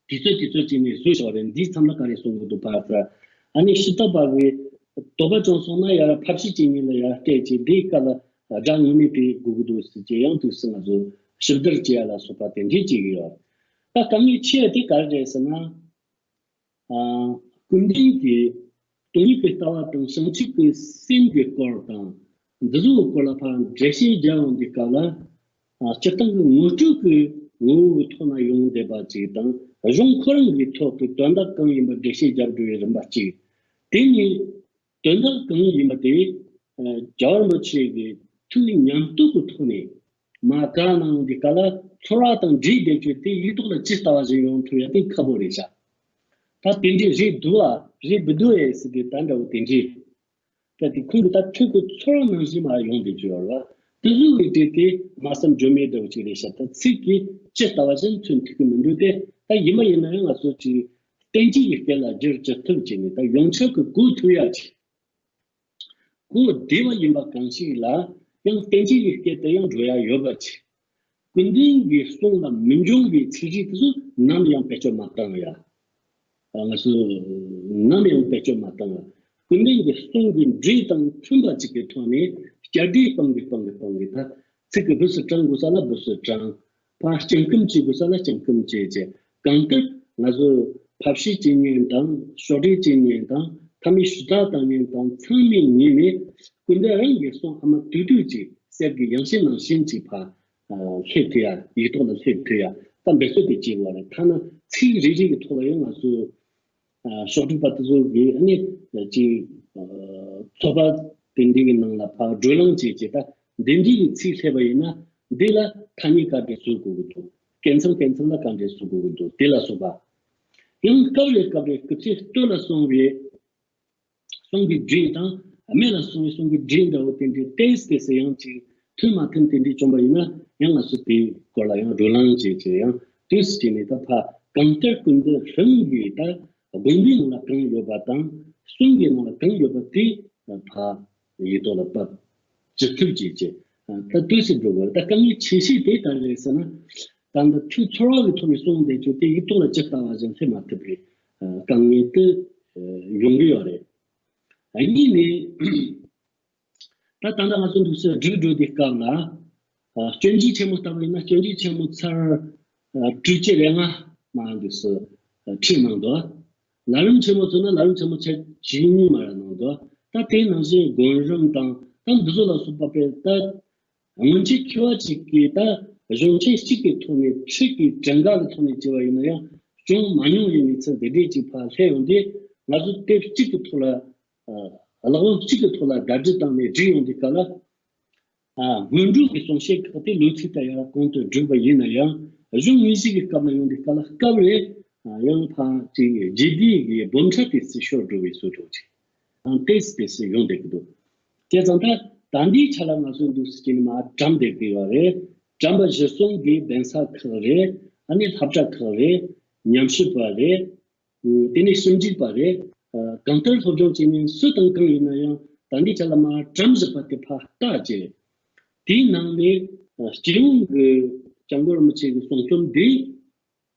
དུས་ཚོད་དུས་ཚོད་ཅིག་ནས་བཟོས་ཆོག་རེད། འདིའི་མཚམས་ལ་ག་རེ་གསུང་གི་འདུག་ཕར་ཚུར་ཨ་ནི་ཕྱི་ཐག་པ་གི་དོགས་པ་བྱུང་སོང་ན་ཡར་ཕ་བཤུས་ཅན་ཉིད་ལ་ཡར་སྤྲད་བྱས་འདིའི་སྐབས་ལ་དགྲ་ངོ་མས་དེ་དགོས་ཀྱི་འདུག་ཟེར་བྱས་ཡང་དུས་སུ་ང་ཚོ་ཞིབ་བསྡུར་བྱེད་ཡ་ལ་སོགས་པ་དེ་འདྲས་བྱེད་ཀྱི་ཡོད། ད་དཀའ་ངལ་ཆེ་བ་དེ་ག་རེ་རེད་ཟེར་ན། ཨ། ཀུན་ལྡན་གྱི་སྟོང་ཉིད་ཀྱི་ལྟ་བ་དང་བྱང་ཆུབ་ཀྱི་སེམས་ཀྱི་སྐོར་དང་འདི་ཚོའི་སྐོར་ལ་ཕར་འགྲེལ་བཤད་རྒྱག་ཡོང་དུས་སྐབས་ལ། ཨ། སྤྱིར་བཏང་གི་ངོ་སྤྲོད་ཀྱི་ངོ་བོ་གི་ཐོག་ན་ཡོང་བསྡད་པ་ཅིག་དང་གཞུང་ཁོ་རང་གི་ཐོག་གི་དོན་དག་གང་ཡིན་པ་འགྲེལ་བཤད་རྒྱག་འགྲོ་བའི་རིམ་པ་གཅིག་དེ་ནི། དོན་དག་གང་ཡིན་པ་དེ། ཨ། རྒྱལ་བ་རིན་པོ་ཆེ་གི་ཐུགས་ཉམས་རྟོགས་ཀྱི་ཐོག་ནས་མ་བཀའ་གནང་འདི་ག་ལ་ཚོར་བ་དང་འདྲེས་བསྡད་རྒྱུ་དེ་ཡིག་ཐོག་ལ་ཇི་ལྟ་བ་བཞིན་ཡོང་ཐུབ་ཡ་དེ་ཁག་པོ་རེད་ཤག་ད་དེ་འདྲའི་རེད་འདུག་ཨ་རེད་མི་འདུག་ཨེ་ཟེར་གི་ད་འདྲ་བོ་དེ་འདྲའི། ད་དེ་ཁོང་གི་ད་ཐུགས་ཀྱི་ཚོར་བ་ནང་བཞིན་མ་ཡོང་བསྡད་རྒྱུ་ཡོད་རེད་བ། དེ་ཚོ་གི་གྲས་དེ་མ་བསམ་བརྗོད་མེད་འདྲ་བོ་ཅིག་རེད་ཤག་ད་ཚིག་གིས་ཇི་ལྟ་བ་བཞིན་མཚོན་ཐུབ་ཀྱི་མི་འདུག་སྟེ། ད་ཡིན་པ་ཡིན་ན་ཡང་ང་ཚོ་ཅིག་བསྟན་བཅོས་ཀྱི་སྐད་ལ་བསྒྱུར་ཅི་ཐུབ་བྱས་ནས་ད་ཡོངས་ཁྱབ་ཀྱི་གོ་ཐུབ་ཡ་ཅིག་གོ་བདེ་བ་ཡིན་པ་གང་ཞིག་ལ་ཡང་བསྟན་བཅོས་ཀྱི་སྐད་དུ་ཡང་འགྲོ་ཡ་ཡོད་པ་ཅིག་ཀུན་ལྡན་གྱི་གསུང་ལ་མི་འབྱུང་བའི་ཚིག་རིས་དེ་ཚོ་ནམ་ཡང་བེད་སྤྱོད་མ་བཏང་ཡ། ང་ཚོས་ནམ་ཡང་བེད་སྤྱོད་མ་བཏང་ཡ། ཀུན་ལྡན་གྱི་གསུང་གི་འགྲོས་དང་མཐུན་པ་ཅིག་གི་ཐོག་ནས་བསྐྱར་ཟློས་སྤང་གི་སྤང་གི་སྤང་གི་ད། ཚིག་གི་སྦུ་སུ་དྲང་དགོས་ས་ལ་སྦུ་སུ་དྲང་། ཕར་སྤྱང་ཀུམ་བྱེད་དགོས་ས་ལ་སྤྱང་ཀུམ་བྱེད་ཅེས། གང་ལྟར་ང་ཚོ་ཕ་བཤུས་ཅན་ཉིད་དང་ཕྱོགས་སྒྲིག་ཅན་ཉིད་དང་ཐ་མའི་ཞུ་དག་བཏང་ཉིད་དང་ཚང་མའི་ཉིད་ནས་ཀུན་ལྡན་རང་གི་གསུང་ཨ་མ་དུས་དུས་ཀྱི་གསེར་གྱི་ཡང་ཞེན་ནང་བཞིན་གྱི་ཕ་སླེབས་ཐུབ་ཡ་ཡིག་ཐོག་ལ་སླེབས་ཐུབ་ཡ་ད་འབད་རྩོལ་དེ་བྱེད་དགོས་རེད། ཐ་ན་ཚིག་རེ་རེ་གི་ཐོག་ལ་ཡང་ང་ཚོ། ཨ། ཕྱོགས་སྒྲིག་པ་དེ་ཚོ་གིས་ཨ་ནི་ཅིག་ཨ། ཚོགས་པ་དེ་འདྲའི་གི་ནང་ལ་ཕར་བགྲོ་གླེང་བྱས་བྱས་ད་འདི་འདྲའི་གི་ཚིག་སླེབས་པ་ཡིན་ན་འདི་ལ་ཐ་སྙད་ག་འདྲས་བཟོ་དགོས་ཀྱི་འདུག་སྐད་མཚམས་སྐད་མཚམས་ལ་ག་འདྲས་བཟོ་དགོས་ཀྱི་འདུག་དེ་ལ་སོགས་པ། ཡང་སྐབས་རེ་སྐབས་རེ་སྐུ་ཚེ་སྟོད་ལ་སོང་བའི་གསུང་གི་སྒྲས་དང་སྨད་ལ་སོང་བའི་གསུང་གི་སྒྲས་འདྲ་བོ་དེ་འདྲའི་ཏོག་ཙམ་ཏོག་ཙམ་ཡང་ཅིག་མཐུན་མ་མཐུན་དེ་འདྲའི་བྱུང་བ་ཡིན་ན་ཡང་ང་ཚོ་དེའི་སྐོར་ལ་ཡང་བགྲོ་གླེང་བྱས་བྱས་ཡང་དུས་སུ་བྱས་ནས་ད་ཕ་གང་ལྟར་ཀུན་ཏུ་རང་གི་ད་དགོངས་པའི་ནང་ལ་གང་ཡོད་པ་དང་གསུང་གི་ནང་ལ་གང་ཡོད་པ་དེ་ཕ་ཡིག་ཐོག་ལ་ཕབ་ཅི་ཐུབ་ཅིག་བྱས་ད་དུས་སུ་འགྲོ་དགོས། ད་དཀའ་ངལ་ཆེ་ཤོས་དེ་ག་རེ་རེད་ཟེར་ན། ད་ལྟ་ཐུགས་ཚོར་བ་གི་ཐོག་ནས་གསུངས་བསྡད་རྒྱུ་དེ་ཡིག་ཐོག་ལ་ཇི་ལྟ་བ་བཞིན་སླེབས་མ་ཐུབ་པའི་དཀའ་ངལ་དེ་ཡོང་གི་ཡོད་རེད། གཉིས་ནས་ད་ད་ལྟ་ང་ཚོ་འདུག་སེ་སྒྲིག་འགྲོ་དུས་སྐབས་ལ་སྐྱོན་བརྗོད་ཆེན་མོ་ལྟ་བུ་ཡིན་ན་སྐྱོན་བརྗོད་ཆེན་མོ་ཚར་དྲུག་ཅུ་རེ་ལྔ་མ་འདུག་སེ་ཁྲིད་གནང་འདུག་ལམ་རིམ་ཆེན་མོ་ཚོ་ན་ལམ་རིམ་ཆེན་མོ་ཚར་བཞི་གཉིས་མ་རེ་གནང་འདུག་ད་དེ་ནང་བཞིན་སྒོམ་རིམ་དང་ད་འདི་ཚོ་ལ་སོགས་པ་དཔེ་ད། སྔོན་ཆད་མཁས་པ་གཅིག་གིས་ད་གཞུང་ཆེན་གཅིག་གི་ཐོག་ནས་ཁྲིད་ཀྱི་གྲངས་ཀ་གི་ཐོག་ནས་བྱས་པ་ཡིན་ན་ཡང་བྱུང་མ་མྱོང་བའི་གནས་ཚུལ་འདི་འདྲས་ཅིག་ཕར་སླེབས་ཡོང་དུས་ང་ཚོ་དེབ་གཅིག་གི་ཐོག་ལ་ཨ་ཀློག་པ་གཅིག་གི་ཐོག་ལ་ཟླ་སྒྲིལ་བཏང་ནས་བསྒྲིགས་ཡོང་དུས་སྐབས་ལ་ཨ་སྔོན་འགྲོ་གི་གསུང་བཤད་ཁག་དེ་ལོ་ཚིགས་ལྟར་ཡར་གོང་དུ་བསྒྲིགས་པ་ཡིན་ན་ཡང་གཞུང་དངོས་གཞི་གི་སྐབས་ལ་ཡོང་དུས་སྐབས་ལ་སྐབས་རེ་ཡང་ཕར་ཅིག་རྗེས་ཟློས་ཀྱི་སྦོམ་ཕྲ་དེ་ཚོ་ཤོར་འགྲོ་བའི་བཟོ་འདྲ་ཅིག་ཨང་ཏེས་ཏེས་ཡོང་བསྡད་ཀྱི་འདུག་བྱས་ཙང་ད་ད་ལྟའི་ཆ་ལ་ང་ཚོ་འདུག་སེ་བྱས་ནས་མར་བཀྲམ་བསྡད་ཀྱི་ཡོད་རེད། བཀྲམ་པ་གཞིར་བཟུང་གི་གདན་ས་ཁག་རེད། ཨ་ནི་བསླབ་གྲྭ་ཁག་རེད། ཉམས་ཞིབ་པ་རེད། དེ་ནས་ཞིབ་འཇུག་པ་རེད། གང་ལྟར་སློབ་སྦྱོང་བྱེད་མཁན་སུ་དང་གང་ཡིན་ན་ཡང་ད་ལྟའི་ཆ་ལ་མར་གྲམ་བཞག་པ་དེ་ཕར་བལྟས་རྗེས། དེའི་ནང་ནས་སྤྱི་ཡོངས་ཀྱི་སྐྱབས་མགོན་རིན་པོ་ཆེ་གི་གསུང་རྩོམ་འདི།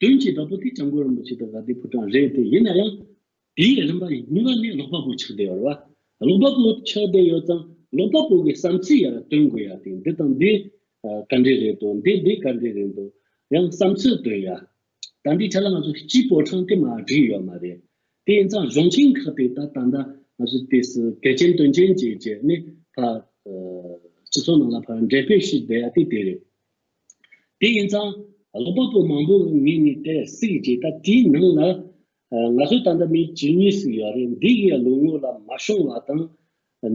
དོན་གྱི་བདག་པོ་དེ་སྐྱབས་མགོན་རིན་པོ་ཆེ་དང་དགའ་ལྡན་ཕོ་བྲང་རེད་དེ། ཡིན་ན་ཡང་དེའི་རིམ་པ་གཉིས་པ་ནས་ཀློག་པ་པོ་ཆགས་བསྡད་ཡོད་རེད་བ། ཀློག་པ་པོ་ཆགས་བསྡད་ཡོད་ཙང་ཀློག་པ་པོ་གི་བསམ་ཚུལ་ཡར་སྟོན་དགོས་ཡ་དེ། འདི་དང་འདི་ག་འདྲས་རེད་འདུག་འདི་འདི་ག་འདྲས་རེད་འདུག་ཡང་བསམ་ཚུལ་སྟོན་ཡ། ད་འདི་ཆ་ལ་ང་ཚོ་སྤྱིའི་ཕོ་བྲང་དེ་མར་བསྒྲིགས་ཡོད་མ་རེད། དེ་ཡིན་ཙང་གཞུང་ཆེན་ཁག་དེ་ད་ད་ལྟ་ང་ཚོ་དེ་སུ་གལ་ཆེན་དོན་ཆེན་བྱས་བྱས་ནས་ཕར་སྤྱི་ཚོགས་ནང་ལ་ཕར་འགྲེམས་སྤེལ་བྱས་བསྡད་ཡ་དེ་དེ་རེད། དེ་ཡིན་ཙང་ཀློག་པ་པོ་མང་པོ་ངོས་ནས་དེ་གཟིགས་རྗེས། ད་དེའི་ནང་ལ་ང་ཚོ་ད་ལྟ་མི་བཅུ་གཉིས་ཤིག་ཡོད་རེད། འདི་གི་ལོ་ངོ་ལ་མ་ཤོང་བ་དང་།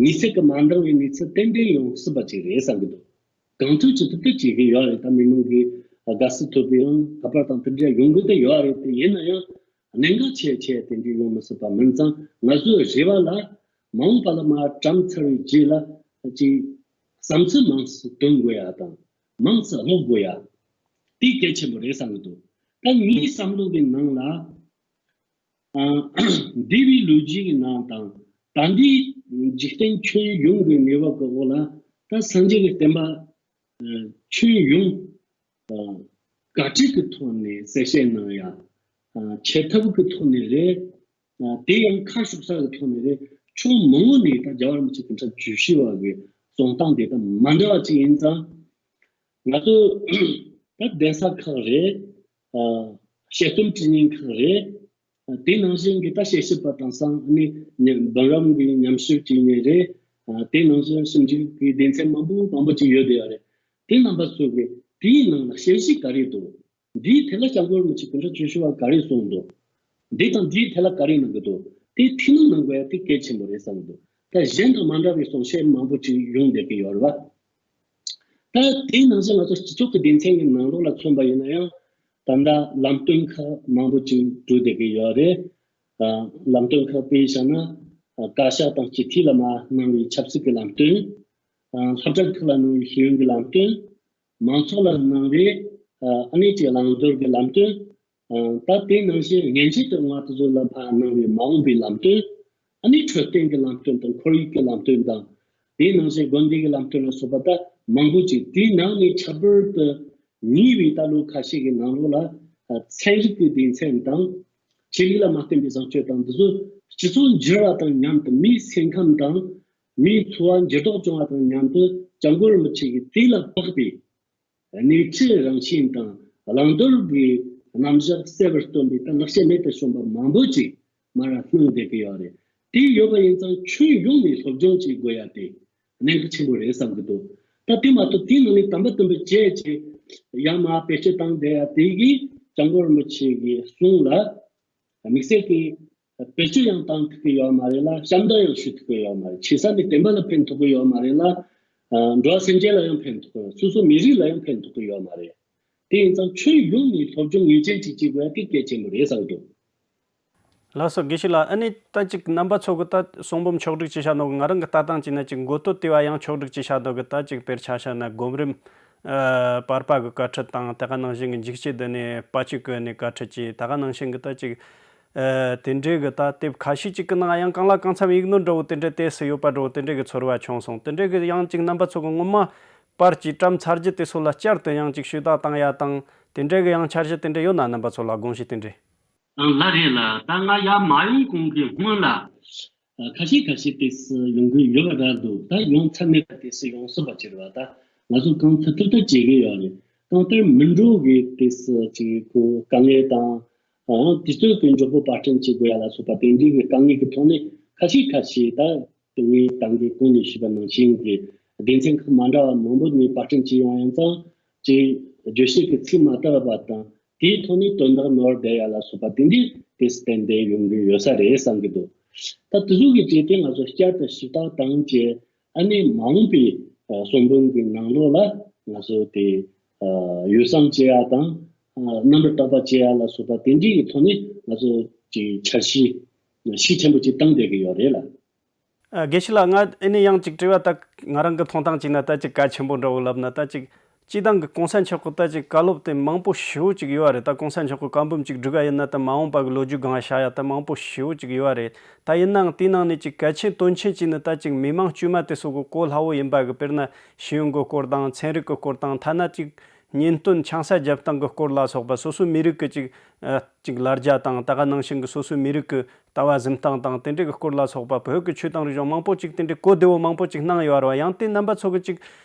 གནས་ཚུལ་གྱི་མ་འདང་བའི་གནས་ཚུལ་ཏན་ཏན་ཡོང་སྲིད་པ་ཅིག་རེད་བསམ་གྱི་འདུག་གང་ཐུབ་ཅི་ཐུབ་དེ་བྱེད་ཀྱི་ཡོད་རེད། ད་མི་མང་གི་དགའ་བསུ་ཐོབ་པའི་ཡང་ཁ་པར་དང་དེ་འདྲ་ཡོང་གི་དེ་ཡོད་རེད། དེ་ཡིན་ན་ཡང་གནད་འགག་ཆེ་ཆེ་དེ་འདྲ་ཡོང་མི་སྲིད་པ་མིན་ཙང་། ང་ཚོའི་རེ་བ་ལ་མ་འོངས་པ་ལ་མར་གྲམ་ཚར་བའི་རྗེས་ལ་ཅིག་བསམ་ཚུལ་མང་ཙམ་འདོན་དགོས་ཡ་དང་། མང་ཙམ་ཀློག་དགོས་ཡ། དེ་གལ་ཆེན་པོ་རེད་བསམ་གྱི་འདུག་ད་ངའི་བསམ་བློ་གི་ནང་ལ། ཨ། འདས་པའི་ལོ་རྒྱུས་ཀྱི་ནང་དང་ད་ལྟའི་འཇིག་རྟེན་ཁྱོན་ཡོངས་ཀྱི་གནས་བབ་ཀྱི་འོག་ལ། ད་སངས་རྒྱས་ཀྱི་བསྟན་པ་ཁྱོན་ཡོངས་བཀའ་ཁྲིད་ཀྱི་ཐོག་ནས་གསལ་བཤད་གནང་ཡ། བྱེད་ཐབས་ཀྱི་ཐོག་ནས་རེད། དེ་ཡང་ཁ་ཕྱོགས་ས་ཀྱི་ཐོག་ནས་རེད། ཕྱོགས་མང་པོ་ནས་ད་རྒྱལ་བ་རིན་པོ་ཆེ་དང་བཀྲ་ཤིས་པ་གི་གསུང་སྟངས་དེ་དང་མ་འདྲ་བ་ཅིག་ཡིན་ཙང་། ང་ཚོ་ད་གདན་ས་ཁག་རེད། ཨ། དཔྱད་རྩོམ་བྲིས་མཁན་ཁག་རེད། དེ་ནང་བཞིན་གྱི་ད་དཔྱད་ཞིབ་པ་དང་སང་ནི་ཉ- འབུམ་རམས་ཀྱི་ཉམས་ཞིབ་བྱེད་མཁན་རེད། ཨ། དེ་ནང་བཞིན་ཞིབ་འཇུག་གི་སྡེ་ཚན་མང་པོ་མང་པོ་ཅིག་ཡོད་བསྡད་ཡོད་རེད། དེ་རྣམ་པ་ཚོ་གིས་དེའི་ནང་ལ་དཔྱད་གཞི་ག་རེ་འདུག་འདིའི་ཐད་ལ་སྐྱབས་མགོན་རིན་པོ་ཆེ་དེ་འདྲ་བྱོས་བྱོས་པ་ག་རེ་གསུངས་འདུག་འདི་དང་འདིའི་ཐད་ལ་ག་རེ་གནང་གི་འདུག་དེ་ཐུགས་སྣང་གནང་དགོས་ཡ་དེ་གལ་ཆེན་པོ་རེད་བསམ་གྱི་འདུག་ད་གཞན་དང་མ་འདྲ་བའི་གསུང་བཤད་མང་པོ་ཅིག་ཡོང་བསྡད་ཀྱི་ཡོད་རེད་བ། ད་དེའི་ནང་བཞིན་ང་ཚོ་སྤྱི་ཚོགས་ཀྱི་སྡེ་ཚན་གྱི་ནང་ལོགས་ལ་མཚོན་པ་ཡིན་ན་ཡང་། ད་ལྟ་ལམ་སྟོན་ཁག་མང་པོ་ཅིག་འགྲོ་བསྡད་ཀྱི་ཡོད་རེད། ཨ། ལམ་སྟོན་ཁག་དཔེ་བཞག་ན། ཨ། བཀའ་ཤག་དང་སྤྱི་འཐུས་ལ་མར་གནང་བའི་ཆབ་སྲིད་ཀྱི་ལམ་སྟོན། ཨ། སློབ་གྲྭ་ཁག་ལ་གནང་བའི་ཤེས་ཡོན་གྱི་ལམ་སྟོན། མང་ཚོགས་ལ་གནང་བའི། ཨ། ཨ་ནི་ཅིག་བླང་དོར་གྱི་ལམ་སྟོན། ཨ། ད་དེ་ནང་བཞིན་སྔན་ཆད་དུ་ང་ཚོ་ལ་ཕར་གནང་བའི་མ་འོངས་པའི་ལམ་སྟོན། ཨ་ནི་འཕྲོད་བསྟེན་གྱི་ལམ་སྟོན་དང་ཁོར་ཡུག་གི་ལམ་སྟོན་དང་། དེ་ནང་བཞིན་དགོན་སྡེ་གི་ལམ་སྟོན་ལ་སོགས་པ་ད་མང་པོ་ཅིག་དེའི་ནང་ནས་ཁྱད་པར་དུ་ཉེ་བའི་ད་ལོ་ཁ་ཤས་ཀྱི་ནང་ལོགས་ལ། ཨ། ཚན་རིག་གི་སྡེ་ཚན་དང་། ཆོས་ལུགས་ལ་མ་བརྟེན་པའི་བཟང་སྤྱོད་དང་འདི་ཚོ་སྤྱི་ཚོགས་འགྱུར་བ་དང་མཉམ་དུ་མིའི་སེམས་ཁམས་དང་མིའི་འཚོ་བ་འགྱུར་ལྡོག་བྱུང་བ་དང་མཉམ་དུ་སྐྱབས་མགོན་རིན་པོ་ཆེ་གིས་དེ་ལ་དཔག་པའི་སྣེ་ཁྲིད་རང་བཞིན་དང་བླང་དོར་གྱི་རྣམ་གཞག་གསལ་བར་སྟོན་པའི་ད་ལེགས་བཤད་མེད་དུ་གསུངས་པ་མང་པོ་ཅིག་མར་གནང་བསྡད་ཀྱི་ཡོད་རེད། དེ་ཡོད་པ་ཡིན་ཙང་ཁྱོན་ཡོངས་ནས་སློབ་སྦྱོང་བྱེད་དགོས་ཡ་དེ་གནད་འགག་ཆེན་པོ་རེད་བསམ་གྱི་འདུག་ད་དེ་མ་གཏོགས་དེའི་ནང་ནས་དམ་པ་དམ་པའི་བྱས་བྱས་ཡར་མར་བེད་སྤྱོད་བཏང་བསྡད་ཡ་དེ་གིས་སྐྱབས་མགོན་རིན་པོ་ཆེ་གི་གསུང་ལ་དམིགས་བསལ་གྱི་བེད་སྤྱོད་ཡང་བཏང་ཐུབ་ཀྱི་ཡོད་མ་རེད་ལ། བྱམས་བརྡལ་ཡང་ཞུ་ཐུབ་ཀྱི་ཡོད་མ་རེད། ཆེ་ས་ནས་བསྟན་པ་ལ་ཕན་ཐོགས་ཀྱི་ཡོད་མ་རེད་ལ། ཨ། འགྲོ་བ་སེམས་ཅན་ལ་ཡང་ཕན་ཐོགས་ཀྱི་ཡོད། སོ་སོ་མི་རིགས་ལ་ཡང་ཕན་ཐོགས་ཀྱི་ཡོད་མ་རེད། དེ་ཡིན་ཙང་ཁྱོན་ཡོངས་ནས་སློབ་སྦྱོང་ངེས་ཅན་ཅིག་བྱེད་དགོས་ཡ་དེ་གལ་ཆེན་པོ་རེད་བསམ་གྱི་འདུག་ལགས་སོ། དགེ་བཤེས་ལགས། ཨ་ནི་ད་ཅིག་རྣམ་པ་ཚོ་གི་ད་གསུང་འབུམ་ཕྱོགས་སྒྲིག་ཅིག་བྱ་ནོ་གི། ང་རང་གི་ལྟ་སྟངས་ཅིག་ན་ཅིག་མགོ་བསྟོད་དེ་བ་ཡང་ཕྱོགས་སྒྲིག་ཅིག་བྱ་ནོ་གི། ད་ཅིག་དཔེར་ཆ་བཞག་ན་སྒོམ་རིམ། ཨ། བར་པ་གི་བཀའ་ཁྲིད་དང་། ད་ག་ནང་བཞིན་གི་འཇིགས་བྱེད་འདི་ནས་དཔའ་བཅུ་གི་ནས་བཀའ་ཁྲིད་ཅིག་ད་ག་ནང་བཞིན་གི་ད་ཅིག་ཨ། དེ་འདྲའི་གི་ད་དེབ་ཁ་ཤས་ཅིག་གི་ནང་ཡང་གང་ལ་གང་འཚམ་ཡིག་ནོར་འདྲ་བོ་དེ་འདྲ་དེ་སུ་ཡོད་པ་འདྲ་བོ་དེ་འདྲའི་གི་ཚོར་བ་བྱུང་སོང་། དེ་འདྲའི་གི་ཡང་ཅིག་རྣམ་པ་ཚོ་གི་སྔོན་མ་པར་གྱི་བཀྲམ་ཚར་རྒྱུ་དེ་ཚོ་ལ་བསྐྱར་དུ་ཡང་ཅིག་ཞུས་དག་བཏང་ཡ་དང་། དེ་འདྲའི་གི་ཡང་འཆར་གཞི་དེ་འདྲ་ཡོད་ན་རྣམ་པ་ཚོ་ལ་དགོངས་གཞི་དེ་འདྲ། ཨང་། ལགས་རེད་ལགས། ད་ང་ཡར་མ་ཡོང་གོང་གི་སྔོན་ལ། ཨ། ཁ་ཤས་ཁ་ཤས་དེ་སུ་ཡོང་གི་ཡོད་པ་ར་འདུག་ད་ཡོང་ཚར་མེད་པ་དེ་སུ་ཡོང་སྲིད་པ་ཅིག་རེད་བ། ད་ང་ཚོ་གང་ཐུབ་ཐུབ་ད་བྱེད་ཀྱི་ཡོད་རེད། གང་ལྟར་མི་འགྲོ་གི་དེ་སུ་ཅིག་ཁོ་དཀའ་ངལ་དང་། ཨ། དུས་ཚོད་ཀྱི་མགྱོགས་པོ་པར་སྐྲུན་བྱེད་དགོས་ཡ་ལ་སོགས་པ་དེ་འདྲའི་གི་དཀའ་ངལ་གྱི་ཐོག་ནས་ཁ་ཤས་ཁ་ཤས་ད། དེ་ངས་ད་གིན་གོང་ནས་ཞུས་པ་ནང་བཞིན་གྱི་སྡེ་ཚན་ཁག་མ་འདྲ་བ་མང་པོ་ནས་པར་སྐྲུན་བྱས་ཡོང་ཡང་ཙང་། ཅིག་བརྗོད་བྱེད་ཀྱི་ཚིག་མ་དར་བ་དང་། དེའི་ཐོག་ནས་དོན་དག་ནོར་བསྡད་ཡ་ལ་སོགས་པ་དེ་འདྲའི་དེ་སུ་ཏན་ཏན་ཡོང་གི་ཡོད་ས་རེད་བསམ་གྱི་འདུག་ད་དེ་ཚོ་གི་གྲས་དེ་ང་ཚོ་བསྐྱར་དུ་ཞིབ་ལྟ་བཏང་རྗེས། ཨ་ནི་མ་འོངས་པའི་གསུང་འབུམ་གྱི་ནང་ལོགས་ལ་ང་ཚོ་དེ་ཡོ་བསྲང་བྱེད་ཡ་དང་། རྣམ་པར་དག་པ་བྱེད་ཡ་ལ་སོགས་པ་དེ་འདྲའི་གི་ཐོག་ནས་ང་ཚོ་ཅིག་འཆར་གཞི་ཤུགས་ཆེན་པོ་ཅིག་བཏང་བསྡད་ཀྱི་ཡོད་རེད་ལ། ཨ། དགེ་བཤེས་ལགས། ང་ཨེ་ནས་ཡང་ཅིག་དྲི་བ། ད་ང་རང་གི་མཐོང་སྟངས་ཅིག་ན་ད་ཅིག་གལ་ཆེན་པོ་འདྲ་བོ་ལབ་ན། ད་ཅིག་ སྤྱིར་བཏང་གི་གོང་ས་མཆོག་གི་ད་ཅིག་བཀའ་སློབ་དེ་མང་པོ་ཞེ་པོ་ཅིག་ཡོད་རེད། ད་གོང་ས་མཆོག་གི་བཀའ་འབུམ་ཅིག་སྒྲིག་ག་ཡིན་ན་ད་མ་འོངས་པ་གི་ལོ་རྒྱུས་སྒང་ལ་བཤད་ཡ་ད་མང་པོ་ཞེ་པོ་ཅིག་ཡོད་རེད། ད་ཡིན་ནའང་དེའི་ནང་ནས་ཅིག་གལ་ཆེན་དོན་ཆེན་ཅིག་ནི་ད་ཅིག་མི་མང་དཀྱུས་མ་དེ་ཚོ་གི་གོ་སླ་བོ་ཡིན་པ་གི། དཔེར་ན་ཤེས་ཡོན་གི་སྐོར་དང་ཚན་རིག་གི་སྐོར་དང་ཐ་ན་ཅིག་ཉེན་སྟོན་ཆང་ས་རྒྱབ་སྟངས་གི་སྐོར་ལ་སོགས་པ་སོ་སོའི་མི་རིགས་གི་ཅིག་ཨ་ཅིག་ལ་རྒྱ་དང་ད་ག་ནང་བཞིན་གི་སོ་སོའི་མི་རིགས་གི་ལྟ་བ་འཛིན་སྟངས་དང་དེ་འདྲའི་གི་སྐོར་ལ་སོགས་པ་བོད་ཀྱི་ཆོས་དང་རིག་གཞུང་མང་པོ་ཅིག་དེ་འདྲའི་གོ་བདེ་བོ་མང་པོ་ཅིག་གནང་ཡོད་རེད་བ། ཡང་དེ་རྣམ་པ་ཚོ་གི་ཅིག་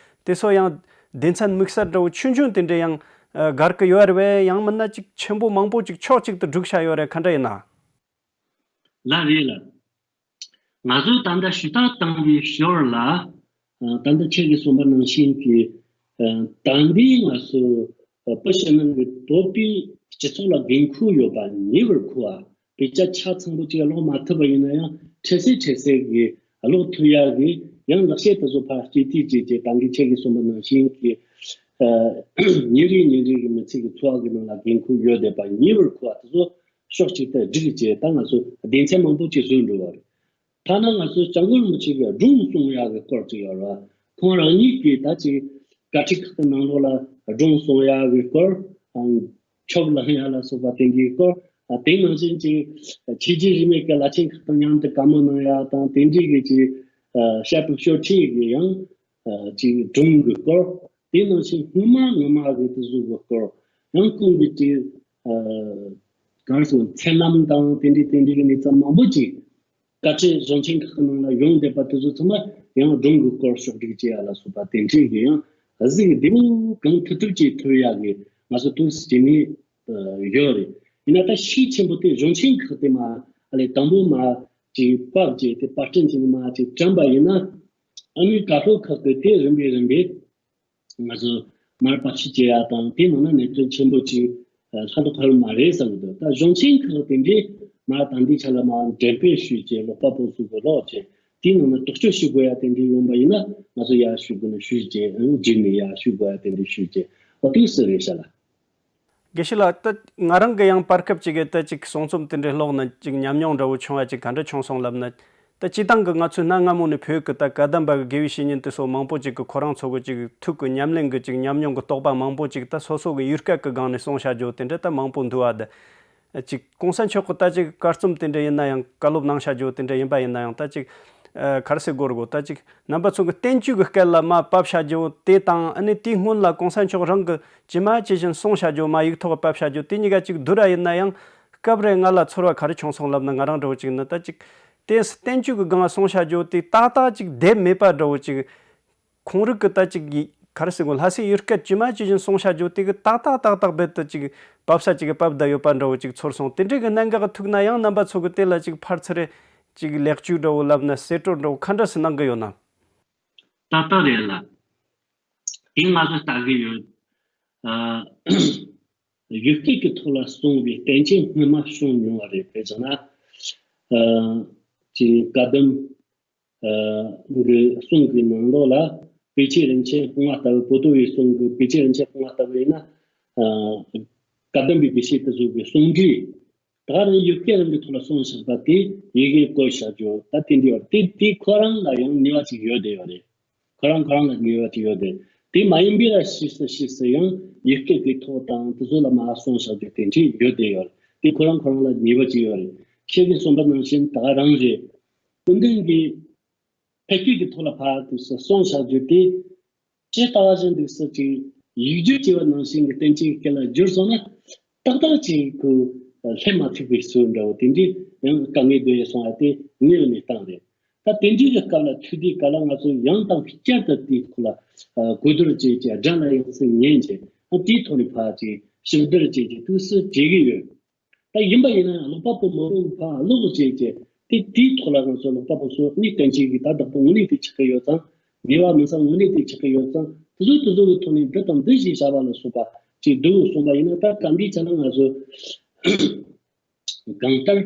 དེ་ཚོ་ཡང་སྡེ་ཚན་དམིགས་བསལ་འདྲ་བོ་ཆུང་ཆུང་དེ་འདྲའི་ཡང་ཨ་བསྒར་གི་ཡོད་རེད་བས། ཡང་མིན་ན་ཅིག་ཆེན་པོ་མང་པོ་ཅིག་ཕྱོགས་གཅིག་ཏུ་བསྒྲིགས་བཞག་ཡོད་རེད། ག་འདྲ་ཡིན་ན། ལགས་རེད་ལགས། ང་ཚོས་ད་ལྟ་ཞུ་དག་བཏང་བའི་ཞོར་ལ། ཨ་ད་ལྟ་ཁྱེད་ཀྱིས་གསུངས་པ་ནང་བཞིན་གྱི་ཨ་ད་ལྟའི་ང་ཚོ་ཨ་བོད་ཕྱི་ནང་གི་བོད་པའི་སྤྱི་ཚོགས་ལ་འགན་ཁུར་ཡོད་པ་ཉེ་བར་མཁོ་བ། དཔེ་ཆ་ཆ་ཚང་པོ་ཅིག་ཀློག་མ་ཐུབ་པ་ཡིན་ན་ཡང་འཕྲལ་སེལ་འཕྲལ་སེལ་གྱིས་ཀློག་ཐུབ་ཡག་གི་ཡང་ལེགས་བཤད་དེ་ཚོ་ཕར་སྤྱི་འཐུས་བྱས་རྗེས་ད་གིན་ཁྱེད་ཀྱིས་གསུངས་པ་ནང་བཞིན་གྱི་ཨ་ཉིན་རེ་ཉིན་རེ་གི་མི་ཚེ་གི་འཚོ་བ་གི་ནང་ལ་འགན་ཁུར་ཡོད་བསྡད་པ་ཉེ་བར་མཁོ་བ་དེ་ཚོ་ཕྱོགས་གཅིག་ཏུ་བསྒྲིགས་རྗེས་ད་ང་ཚོ་སྡེ་ཚན་མང་པོ་ཅིག་བཟོས་འགྲོ་བ་རེད། ཐ་ན་ང་ཚོ་སྐྱབས་མགོན་རིན་པོ་ཆེ་གི་སྒྲུང་གསུང་ཡག་གི་སྐོར་ཅིག་ཡོད་རེད། ཁོང་རང་ཉིད་ཀྱིས་ད་ཅིག་བཀའ་ཁྲིད་ཁག་གི་ནང་ལོགས་ལ་སྒྲུང་གསུང་ཡག་གི་སྐོར། ཨང་། ཆོབ་ལངས་ཡག་ལ་སོགས་པ་དེ་འདྲའི་སྐོར། ཨ་དེ་ནང་བཞིན་ཅིག་ཆོས་བརྒྱུད་རིས་མེད་ཀྱི་བླ་ཆེན་ཁག་དང་མཉམ་དུ་བཀའ་མོལ་གནང་ཡག་དང་དེ་འདྲའི་གི་ཅིག་ཨ་བཤད་པའི་ཤོག་ཁྲིད་ཀྱི་ཡང་ཨ་ཅིག་སྒྲུང་གི་སྐོར། དེ་ནང་བཞིན་སྔོན་མ་སྔོན་མ་གི་དེ་ཚོ་གི་སྐོར། ཡང་ཁོང་གི་ཅིག་ཨ་ག་རེ་ཟེར། མཚན་ལམ་དང་དེ་འདྲའི་དེ་འདྲའི་གི་གནས་ཚུལ་མང་པོ་ཅིག་བཀའ་ཁྲིད་གཞུང་ཆེན་ཁག་གི་ནང་ལ་ཡོང་བསྡད་པ་དེ་ཚོ་ཚང་མ་ཡང་སྒྲུང་གི་སྐོར་ཕྱོགས་སྒྲིག་བྱེད་ཡ་ལ་སོགས་པ་དེ་འདྲའི་གི་ཡང་གཟིགས་བདེ་མོ་གང་ཐུབ་ཐུབ་ཅིག་ཐུབ་ཡ་གི་ང་ཚོ་ཏོག་ཙམ་བྱེད་ནི་ཡོད་རེད། ཡིན་ན་ད་ཤུགས་ཆེན་པོ་དེ་གཞུང་ཆེན་ཁག་དེ་མ་ཨ་ལས་དང་པོ་མ་ཅིག་ཕབ་བྱས་དེ་པར་སྐྲུན་བྱས་ནས་མ་ཅིག་བཀྲམ་པ་ཡིན་ན། ཨ་ནི་ཀ་ལྷོ་ཁག་གི་དེ་རིམ་པས་རིམ་པས། ང་ཚོ་མར་བབས་ཤིག་བྱེད་ཡ་དང་དེའི་ནང་ན་གནད་དོན་ཆེན་པོ་ཅིག་ལྷག་ཏུ་ཁ་ལོ་མ་རེད་བསམ་གྱི་འདུག་ད་གཞུང་ཆེན་ཁག་དེ་འདྲས་མར་ད་ལྟའི་ཆ་ལ་མར་འགྲེམས་སྤེལ་ཞུས་བྱས་ཀློག་པ་པོ་ཚོ་གི་ཀློག་བྱས་དེའི་ནང་ན་དོགས་གཅོད་ཞུ་དགོས་ཡ་དེ་འདྲས་ཡོང་པ་ཡིན་ན་ང་ཚོ་ཡར་ཞུ་དགོས་ན་ཞུས་བྱས་རྗེས་ནས་ཡར་ཞུ་དགོས་ཡ་དེ་འདྲས་ཞུས་བྱས་འོ་དུས་སུ་རེད་ཤག་ལ། དགེ་བཤེས་ལགས། ད་ང་རང་གི་ཡང་བར་སྐབས་ཅིག་གི་ད་ཅིག་གསུང་རྩོམ་དེ་འདྲའི་ཀློག་ན་ཅིག་ཉམས་མྱོང་འདྲ་བོ་བྱུང་བ་ཅིག་ག་འདྲ་བྱུང་སོང་ལབ་ན། ད་སྤྱིར་བཏང་གི་ང་ཚོའི་གནའ་སྔ་མོ་ནས་བོད་ཀྱི་ད་བཀའ་གདམས་པ་གི་དགེ་བའི་བཤེས་གཉེན་དེ་ཚོ་མང་པོ་ཅིག་གི་ཁོ་རང་ཚོ་གི་ཅིག་ཐུགས་ཀྱི་ཉམས་ལེན་གྱི་ཅིག་ཉམས་མྱོང་གི་རྟོགས་པ་མང་པོ་ཅིག་ད་སོ་སོ་གི་ཡུལ་སྐད་ཀྱི་སྒང་ནས་གསུངས་བཞག་རྒྱུ་དེ་འདྲ་ད་མང་པོ་འདུག་བ། ད་ཅིག་གོང་ས་མཆོག་གི་ད་ཅིག་བཀའ་རྩོམ་དེ་འདྲ་ཡིན་ན་ཡང་བཀའ་སློབ་གནང་བཞག་རྒྱུ་དེ་འདྲ་ཡིན་པ་ཡིན་ན་ཡང་ད་ཅིག་ཨ་ག་རེ་ཟེར་དགོས་རེད་གོ། ད་ཅིག་རྣམ་པ་ཚོ་གི་བསྟན་བཅོས་ཀྱི་སྐད་ལ་མར་ཕབ་བཞག་རྒྱུ་དེ་དང་ཨ་ནི་དེའི་སྔོན་ལ་གོང་ས་མཆོག་རང་གི་ཇི་མ་ཇི་བཞིན་གསུངས་བཞག་རྒྱུ་མར་ཡིག་ཐོག་ཕབ་བཞག་རྒྱུ་དེ་གཉིས་ཀ་ཅིག་བསྡུར་ར་ཡིན་ན་ཡང་སྐབས་རེ་ང་ལ་ཚོར་བ་ག་རེ་བྱུང་སོང་ལབ་ན། ང་རང་འདྲ་བོ་ཅིག་ནི་ད་ཅིག་དེ་བསྟན་བཅོས་ཀྱི་སྒང་གསུངས་བཞག་རྒྱུ་དེ་ཏག་ཏག་ཅིག་བསྡད་མེད་པ་འདྲ་བོ་ཅིག་ཁོང་རང་གི་ད་ཅིག་ག་རེ་ཟེར་དགོས། ལྷ་སའི་ཡུལ་སྐད་ཇི་མ་ཇི་བཞིན་གསུངས་བཞག་རྒྱུ་དེ་གི་ཏག་ཏག་ཏག་ཏག་རྦད་དེ་ཅིག་ཕབ་ས་ཅིག་གི་ཕབ་བསྡད་ཡོད་པ་འདྲ་བོ་ཅིག་ཚོར་སོང་། དེ་འདྲའི་གི་གནད་འགག་ཐུག་ན་ཡང་རྣམ་པ་ཚོ་གི་དེ་ལ་ཅིག་ཕར་ཚུར་རེ་ཅིག་ལེགས་བཅོས་འདྲ་བོ་ལབ་ན་གསེད་བཀྲོལ་འདྲ་བོ་ག་འདྲ་སེ་གནང་གི་ཡོད་ན། ཏག་ཏག་རེད་ལ། དེ་ང་ཚོས་ལྟ་གི་ཡོད། ཨ། ཡུལ་སྐད་ཀྱི་ཐོག་ལ་གསུངས་པའི་བསྟན་བཅོས་སྔོན་མ་བྱུང་མྱོང་བ་རེད། དཔེ་བྱས་ན། ཨ། ཅིག་བཀའ་གདམས་ཨ་གི་གསུང་གི་ནང་ལོགས་ལ་པཎ་ཆེན་རིན་ཆེན་སྤོང་བ་ལྟ་བུ། པོ་ཏོ་བའི་གསུང་གི་པཎ་ཆེན་རིན་ཆེན་སྤོང་བ་ལྟ་བུ་ཡིན་ན། ཨ་བཀའ་གདམས་པའི་དགེ་བཤེས་དེ་ཚོ་གི་གསུང་འགྲེལ་ད་རང་ཡུལ་སྐད་རང་གི་ཐོག་ལ་གསུངས་བཞག་པ་དེ་ཡི་གེ་བཀོད་བཞག་རྒྱུ་ད་དེ་འདྲ་ཡོད་རེད། དེ་དེ་ཁོ་རང་ལ་ཡང་ནུས་པ་ཅིག་ཡོད་བསྡད་ཡོད་རེད། ཁོ་རང་ཁོ་རང་ལ་ནུས་པ་ཅིག་ཡོད་དེ། དེ་མ་ཡིན་པའི་ལ་ཕྱིས་སུ་ཕྱིས་སུ་ཡང་ཡུལ་སྐད་ཀྱི་ཐོག་དང་དེ་ཚོ་ལ་མར་གསུངས་བཞག་རྒྱུ་དེ་འདྲ་ཡོད་བསྡད་ཡོད་རེད། དེ་ཁོ་རང་ཁོ་རང་ལ་ནུས་པ་ཅིག་ཡོད་རེད། ཁྱེད་ཀྱིས་གསུངས་པ་ནང་བཞིན་ད་ག་རང་རེད། སྐུ་མདུན་གྱིས་ཕལ་སྐད་ཀྱི་ཐོག་ལ་ཕར་དུས་སུ་གསུངས་བཞག་རྒྱུ་དེ། ཇི་ལྟ་བ་བཞིན་དུ་སུ་ཅིག་ཡིག་སྒྱུར་བྱས་པ་ནང་བཞིན་གྱི་བསྟན་བཅོས་ཀྱི་སྐད་ལ་བསྒྱུར་སོང་ན་ཏག་ཏག་ཅིག་གི་སླེབས་མ་ཐུབ་པའི་ཚུལ་འདྲ་བོ་དེ་འདྲའི་ཡང་དཀའ་ངལ་འདུག་ཡ་སོང་བ་དེ་ངའི་གནས་སྟངས་རེད། ད་དེ་འདྲའི་གི་སྐབས་ལ་ཐུག་དུས་ག་ལ་ང་ཚོ་ཡང་དང་བསྐྱར་དུ་དེའི་ཐོག་ལ་གོ་བསྡུར་བྱས་ཀྱི་དགྲ་ལ་ཡང་སུ་ཉན་གྱི་ཨ་དེའི་ཐོག་ནས་ཕར་ཅིག་ཞིབ་བསྡུར་བྱས་ཀྱི་ཐུགས་སུ་བྲིས་གི་ཡོད། ད་ཡིན་པ་ཡིན་ན་ཀློག་པ་པོ་མང་པོ་ཕར་ཀློག་བྱས་ཀྱི་དེ་དེའི་ཐོག་ལ་ང་ཚོ་ཀློག་པ་པོ་ཚོ་ནི་བསྟན་བཅོས་ཀྱི་ད་བདག་པོ་དངོས་གནས་དེ་ཆགས་ཀྱི་ཡོད་ཙང་། ངེས་པ་མིན་ཙང་དངོས་གནས་དེ་ཆགས་ཀྱི་ཡོད་ཙང་དེ་ཚོ་དེ་ཚོ་གི་ཐོག་ནས་འདི་དང་འདི་ཞེས་བྱ་བ་ལ་སོགས་པ་ཅིག་འདུག་གསུངས་པ་ཡིན་ན། ད་ག་འདིའི་ཆ་ལ་ང་ཚོ་གང་ལྟར་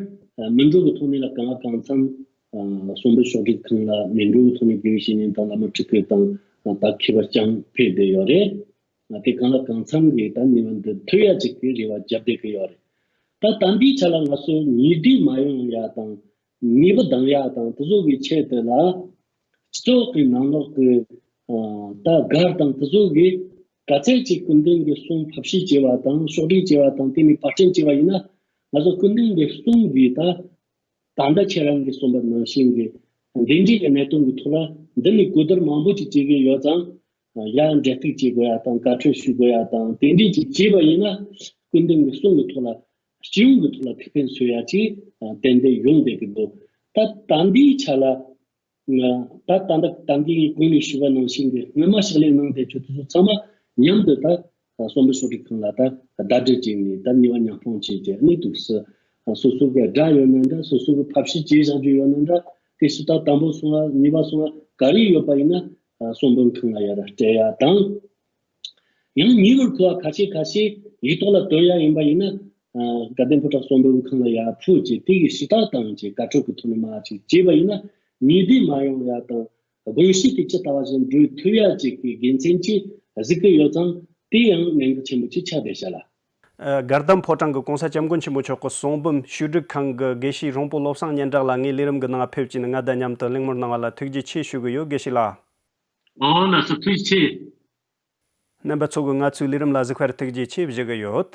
མི་འགྲོ་གི་ཐོག་ནས་ལ་གང་ལ་གང་འཚམ་གསུང་འབུམ་ཕྱོགས་སྒྲིག་ཁང་ལ་མི་འགྲོ་གི་ཐོག་ནས་དགེ་བའི་བཤེས་གཉེན་དང་བླ་མ་ཁྲི་ཁོས་དང་ད་མཁས་པ་རྐྱང་ཕེབས་བསྡད་ཡོད་རེད། དེ་གང་ལ་གང་འཚམ་གྱིས་ད་ནུས་པ་འདི་ཐུབ་ཡ་ཅིག་གི་རེ་བ་བརྒྱབ་བསྡད་ཀྱི་ཡོད་རེད། ད་ད་འདིའི་ཆ་ལ་ང་ཚོ་ཉེས་སྡིག་མ་ཡོང་ཡ་དང་ནུས་པ་ལྡང་ཡ་དང་དེ་ཚོ་གི་ཆེད་དུ་ལ་སྤྱི་ཚོགས་ཀྱི་ནང་ལོགས་ཀྱི་ད་སྒར་དང་དེ་ཚོ་གི་ ག་ཚད་ཅིག་སྐུ་མདུན་གྱི་གསུང་ཕབ་བཤུས་བྱས་པ་དང་ཕྱོགས་སྒྲིག་བྱས་པ་དང་དེ་ནས་པར་སྐྲུན་བྱས་པ་ཡིན་ན། ང་ཚོ་སྐུ་མདུན་གྱི་གསུང་གིས་ད་ད་ལྟ་ཁྱེད་རང་གིས་གསུངས་པ་ནང་བཞིན་གྱི་འདི་འདྲའི་གི་གནད་དོན་གྱི་ཐོག་ལ་འདི་ནས་གོ་བསྡུར་མང་པོ་ཅིག་བྱེད་ཀྱི་ཡོད་ཙང་། ཡར་འབྲེལ་གཏུག་བྱེད་དགོས་ཡ་དང་བཀའ་འཁྲོལ་ཞུ་དགོས་ཡ་དང་དེ་འདྲའི་ཅིག་བྱས་པ་ཡིན་ན། སྐུ་མདུན་གྱི་གསུང་གི་ཐོག་ལ་སྤྱི་ཡོངས་ཀྱི་ཐོག་ལ་ཁེ་ཕན་སོན་ཡ་ཅིག་ཏན་ཏན་ཡོང་བསྡད་ཀྱི་འདུག་ད་ད་འདིའི་ཆ་ལ། ད་ད་ལྟ་ད་གིན་ངས་གོང་ནས་ཞུས་པ་ནང་བཞིན་གྱི་སྔོན་མ་ཕྱག་ལས་གནང་བསྡད་རྒྱུ་དེ་ཚོ་ཚང་མ་མཉམ་དུ་ད་གསོལ་འདེབས་ཕྱོགས་སྒྲིག་ཁང་ལ་ད་བརྡ་སྤྲོད་བྱས་ནས་ད་ནུས་པ་མཉམ་སྤུངས་བྱས་ཏེ་གནས་འདུག་སེ། སོ་སོ་གི་དགྲ་ཡོད་ན་འདྲ། སོ་སོ་གི་ཕབ་བཤུས་བྱས་བཞག་རྒྱུ་ཡོད་ན་འདྲ། དེ་སུ་ད་དང་པོ་སོང་བ་གཉིས་པ་སོང་བ་ག་རེ་ཡོད་པ་ཡིན་ན་གསོལ་འདེབས་ཁང་ལ་ཡར་སྤྲད་ཡ་དང་། ཡང་ཉེ་བར་མཁོ་བ་ཁ་ཤས་ཁ་ཤས་ཡིག་ཐོག་ལ་བཏོན་ཡ་ཡིན་པ་ཡིན་ན། ཨ། དགའ་ལྡན་ཕོ་བྲང་གསོལ་འདེབས་ཁང་ལ་ཡར་ཕུལ་བྱས་དེ་གི་ཞུ་དག་བཏང་བྱས་བཀའ་འཁྲོལ་གྱི་ཐོག་ནས་མར་ཅིག་བྱས་པ་ཡིན་ན་ཉེས་སྡུད་མ་ཡོང་ཡ་དང་དགོངས་གཞི་དེ་ཇི་ལྟ་བ་བཞིན་འགྲུབ་ཐུབ་ཡ་ཅིག་གི་དགེ་མཚན་ཅིག་གཟིགས་ཀྱི་ཡོད་ཙང་དེ་ཡང་གནད་འགག་ཆེན་པོ་ཅིག་ཆགས་བསྡད་ཤག་ལགས། ཨ། དགའ་ལྡན་ཕོ་བྲང་གི་གོང་ས་སྐྱབས་མགོན་ཆེན་པོ་མཆོག་གི་གསོལ་འདེབས་ཕྱོགས་སྒྲིག་ཁང་གི་དགེ་བཤེས་རོང་པོ་བློ་བཟང་སྙན་གྲགས་ལགས་ངའི་ལས་རིམ་གྱི་ནང་ཕེབས་བྱས་ནས་ང་དང་མཉམ་དུ་གླེང་མོལ་གནང་བ་ལ་ཐུགས་རྗེ་ཆེ་ཞུ་གི་ཡོད། དགེ་བཤེས་ལགས། ཨོ་ལགས་སོ། ཐུགས་རྗེ་ཆེ། རྣམ་པ་ཚོ་གིས་ང་ཚོའི་ལས་རིམ་ལ་གཟིགས་པར་ཐུགས་རྗེ་ཆེ་ཞུ་གི་ཡོད།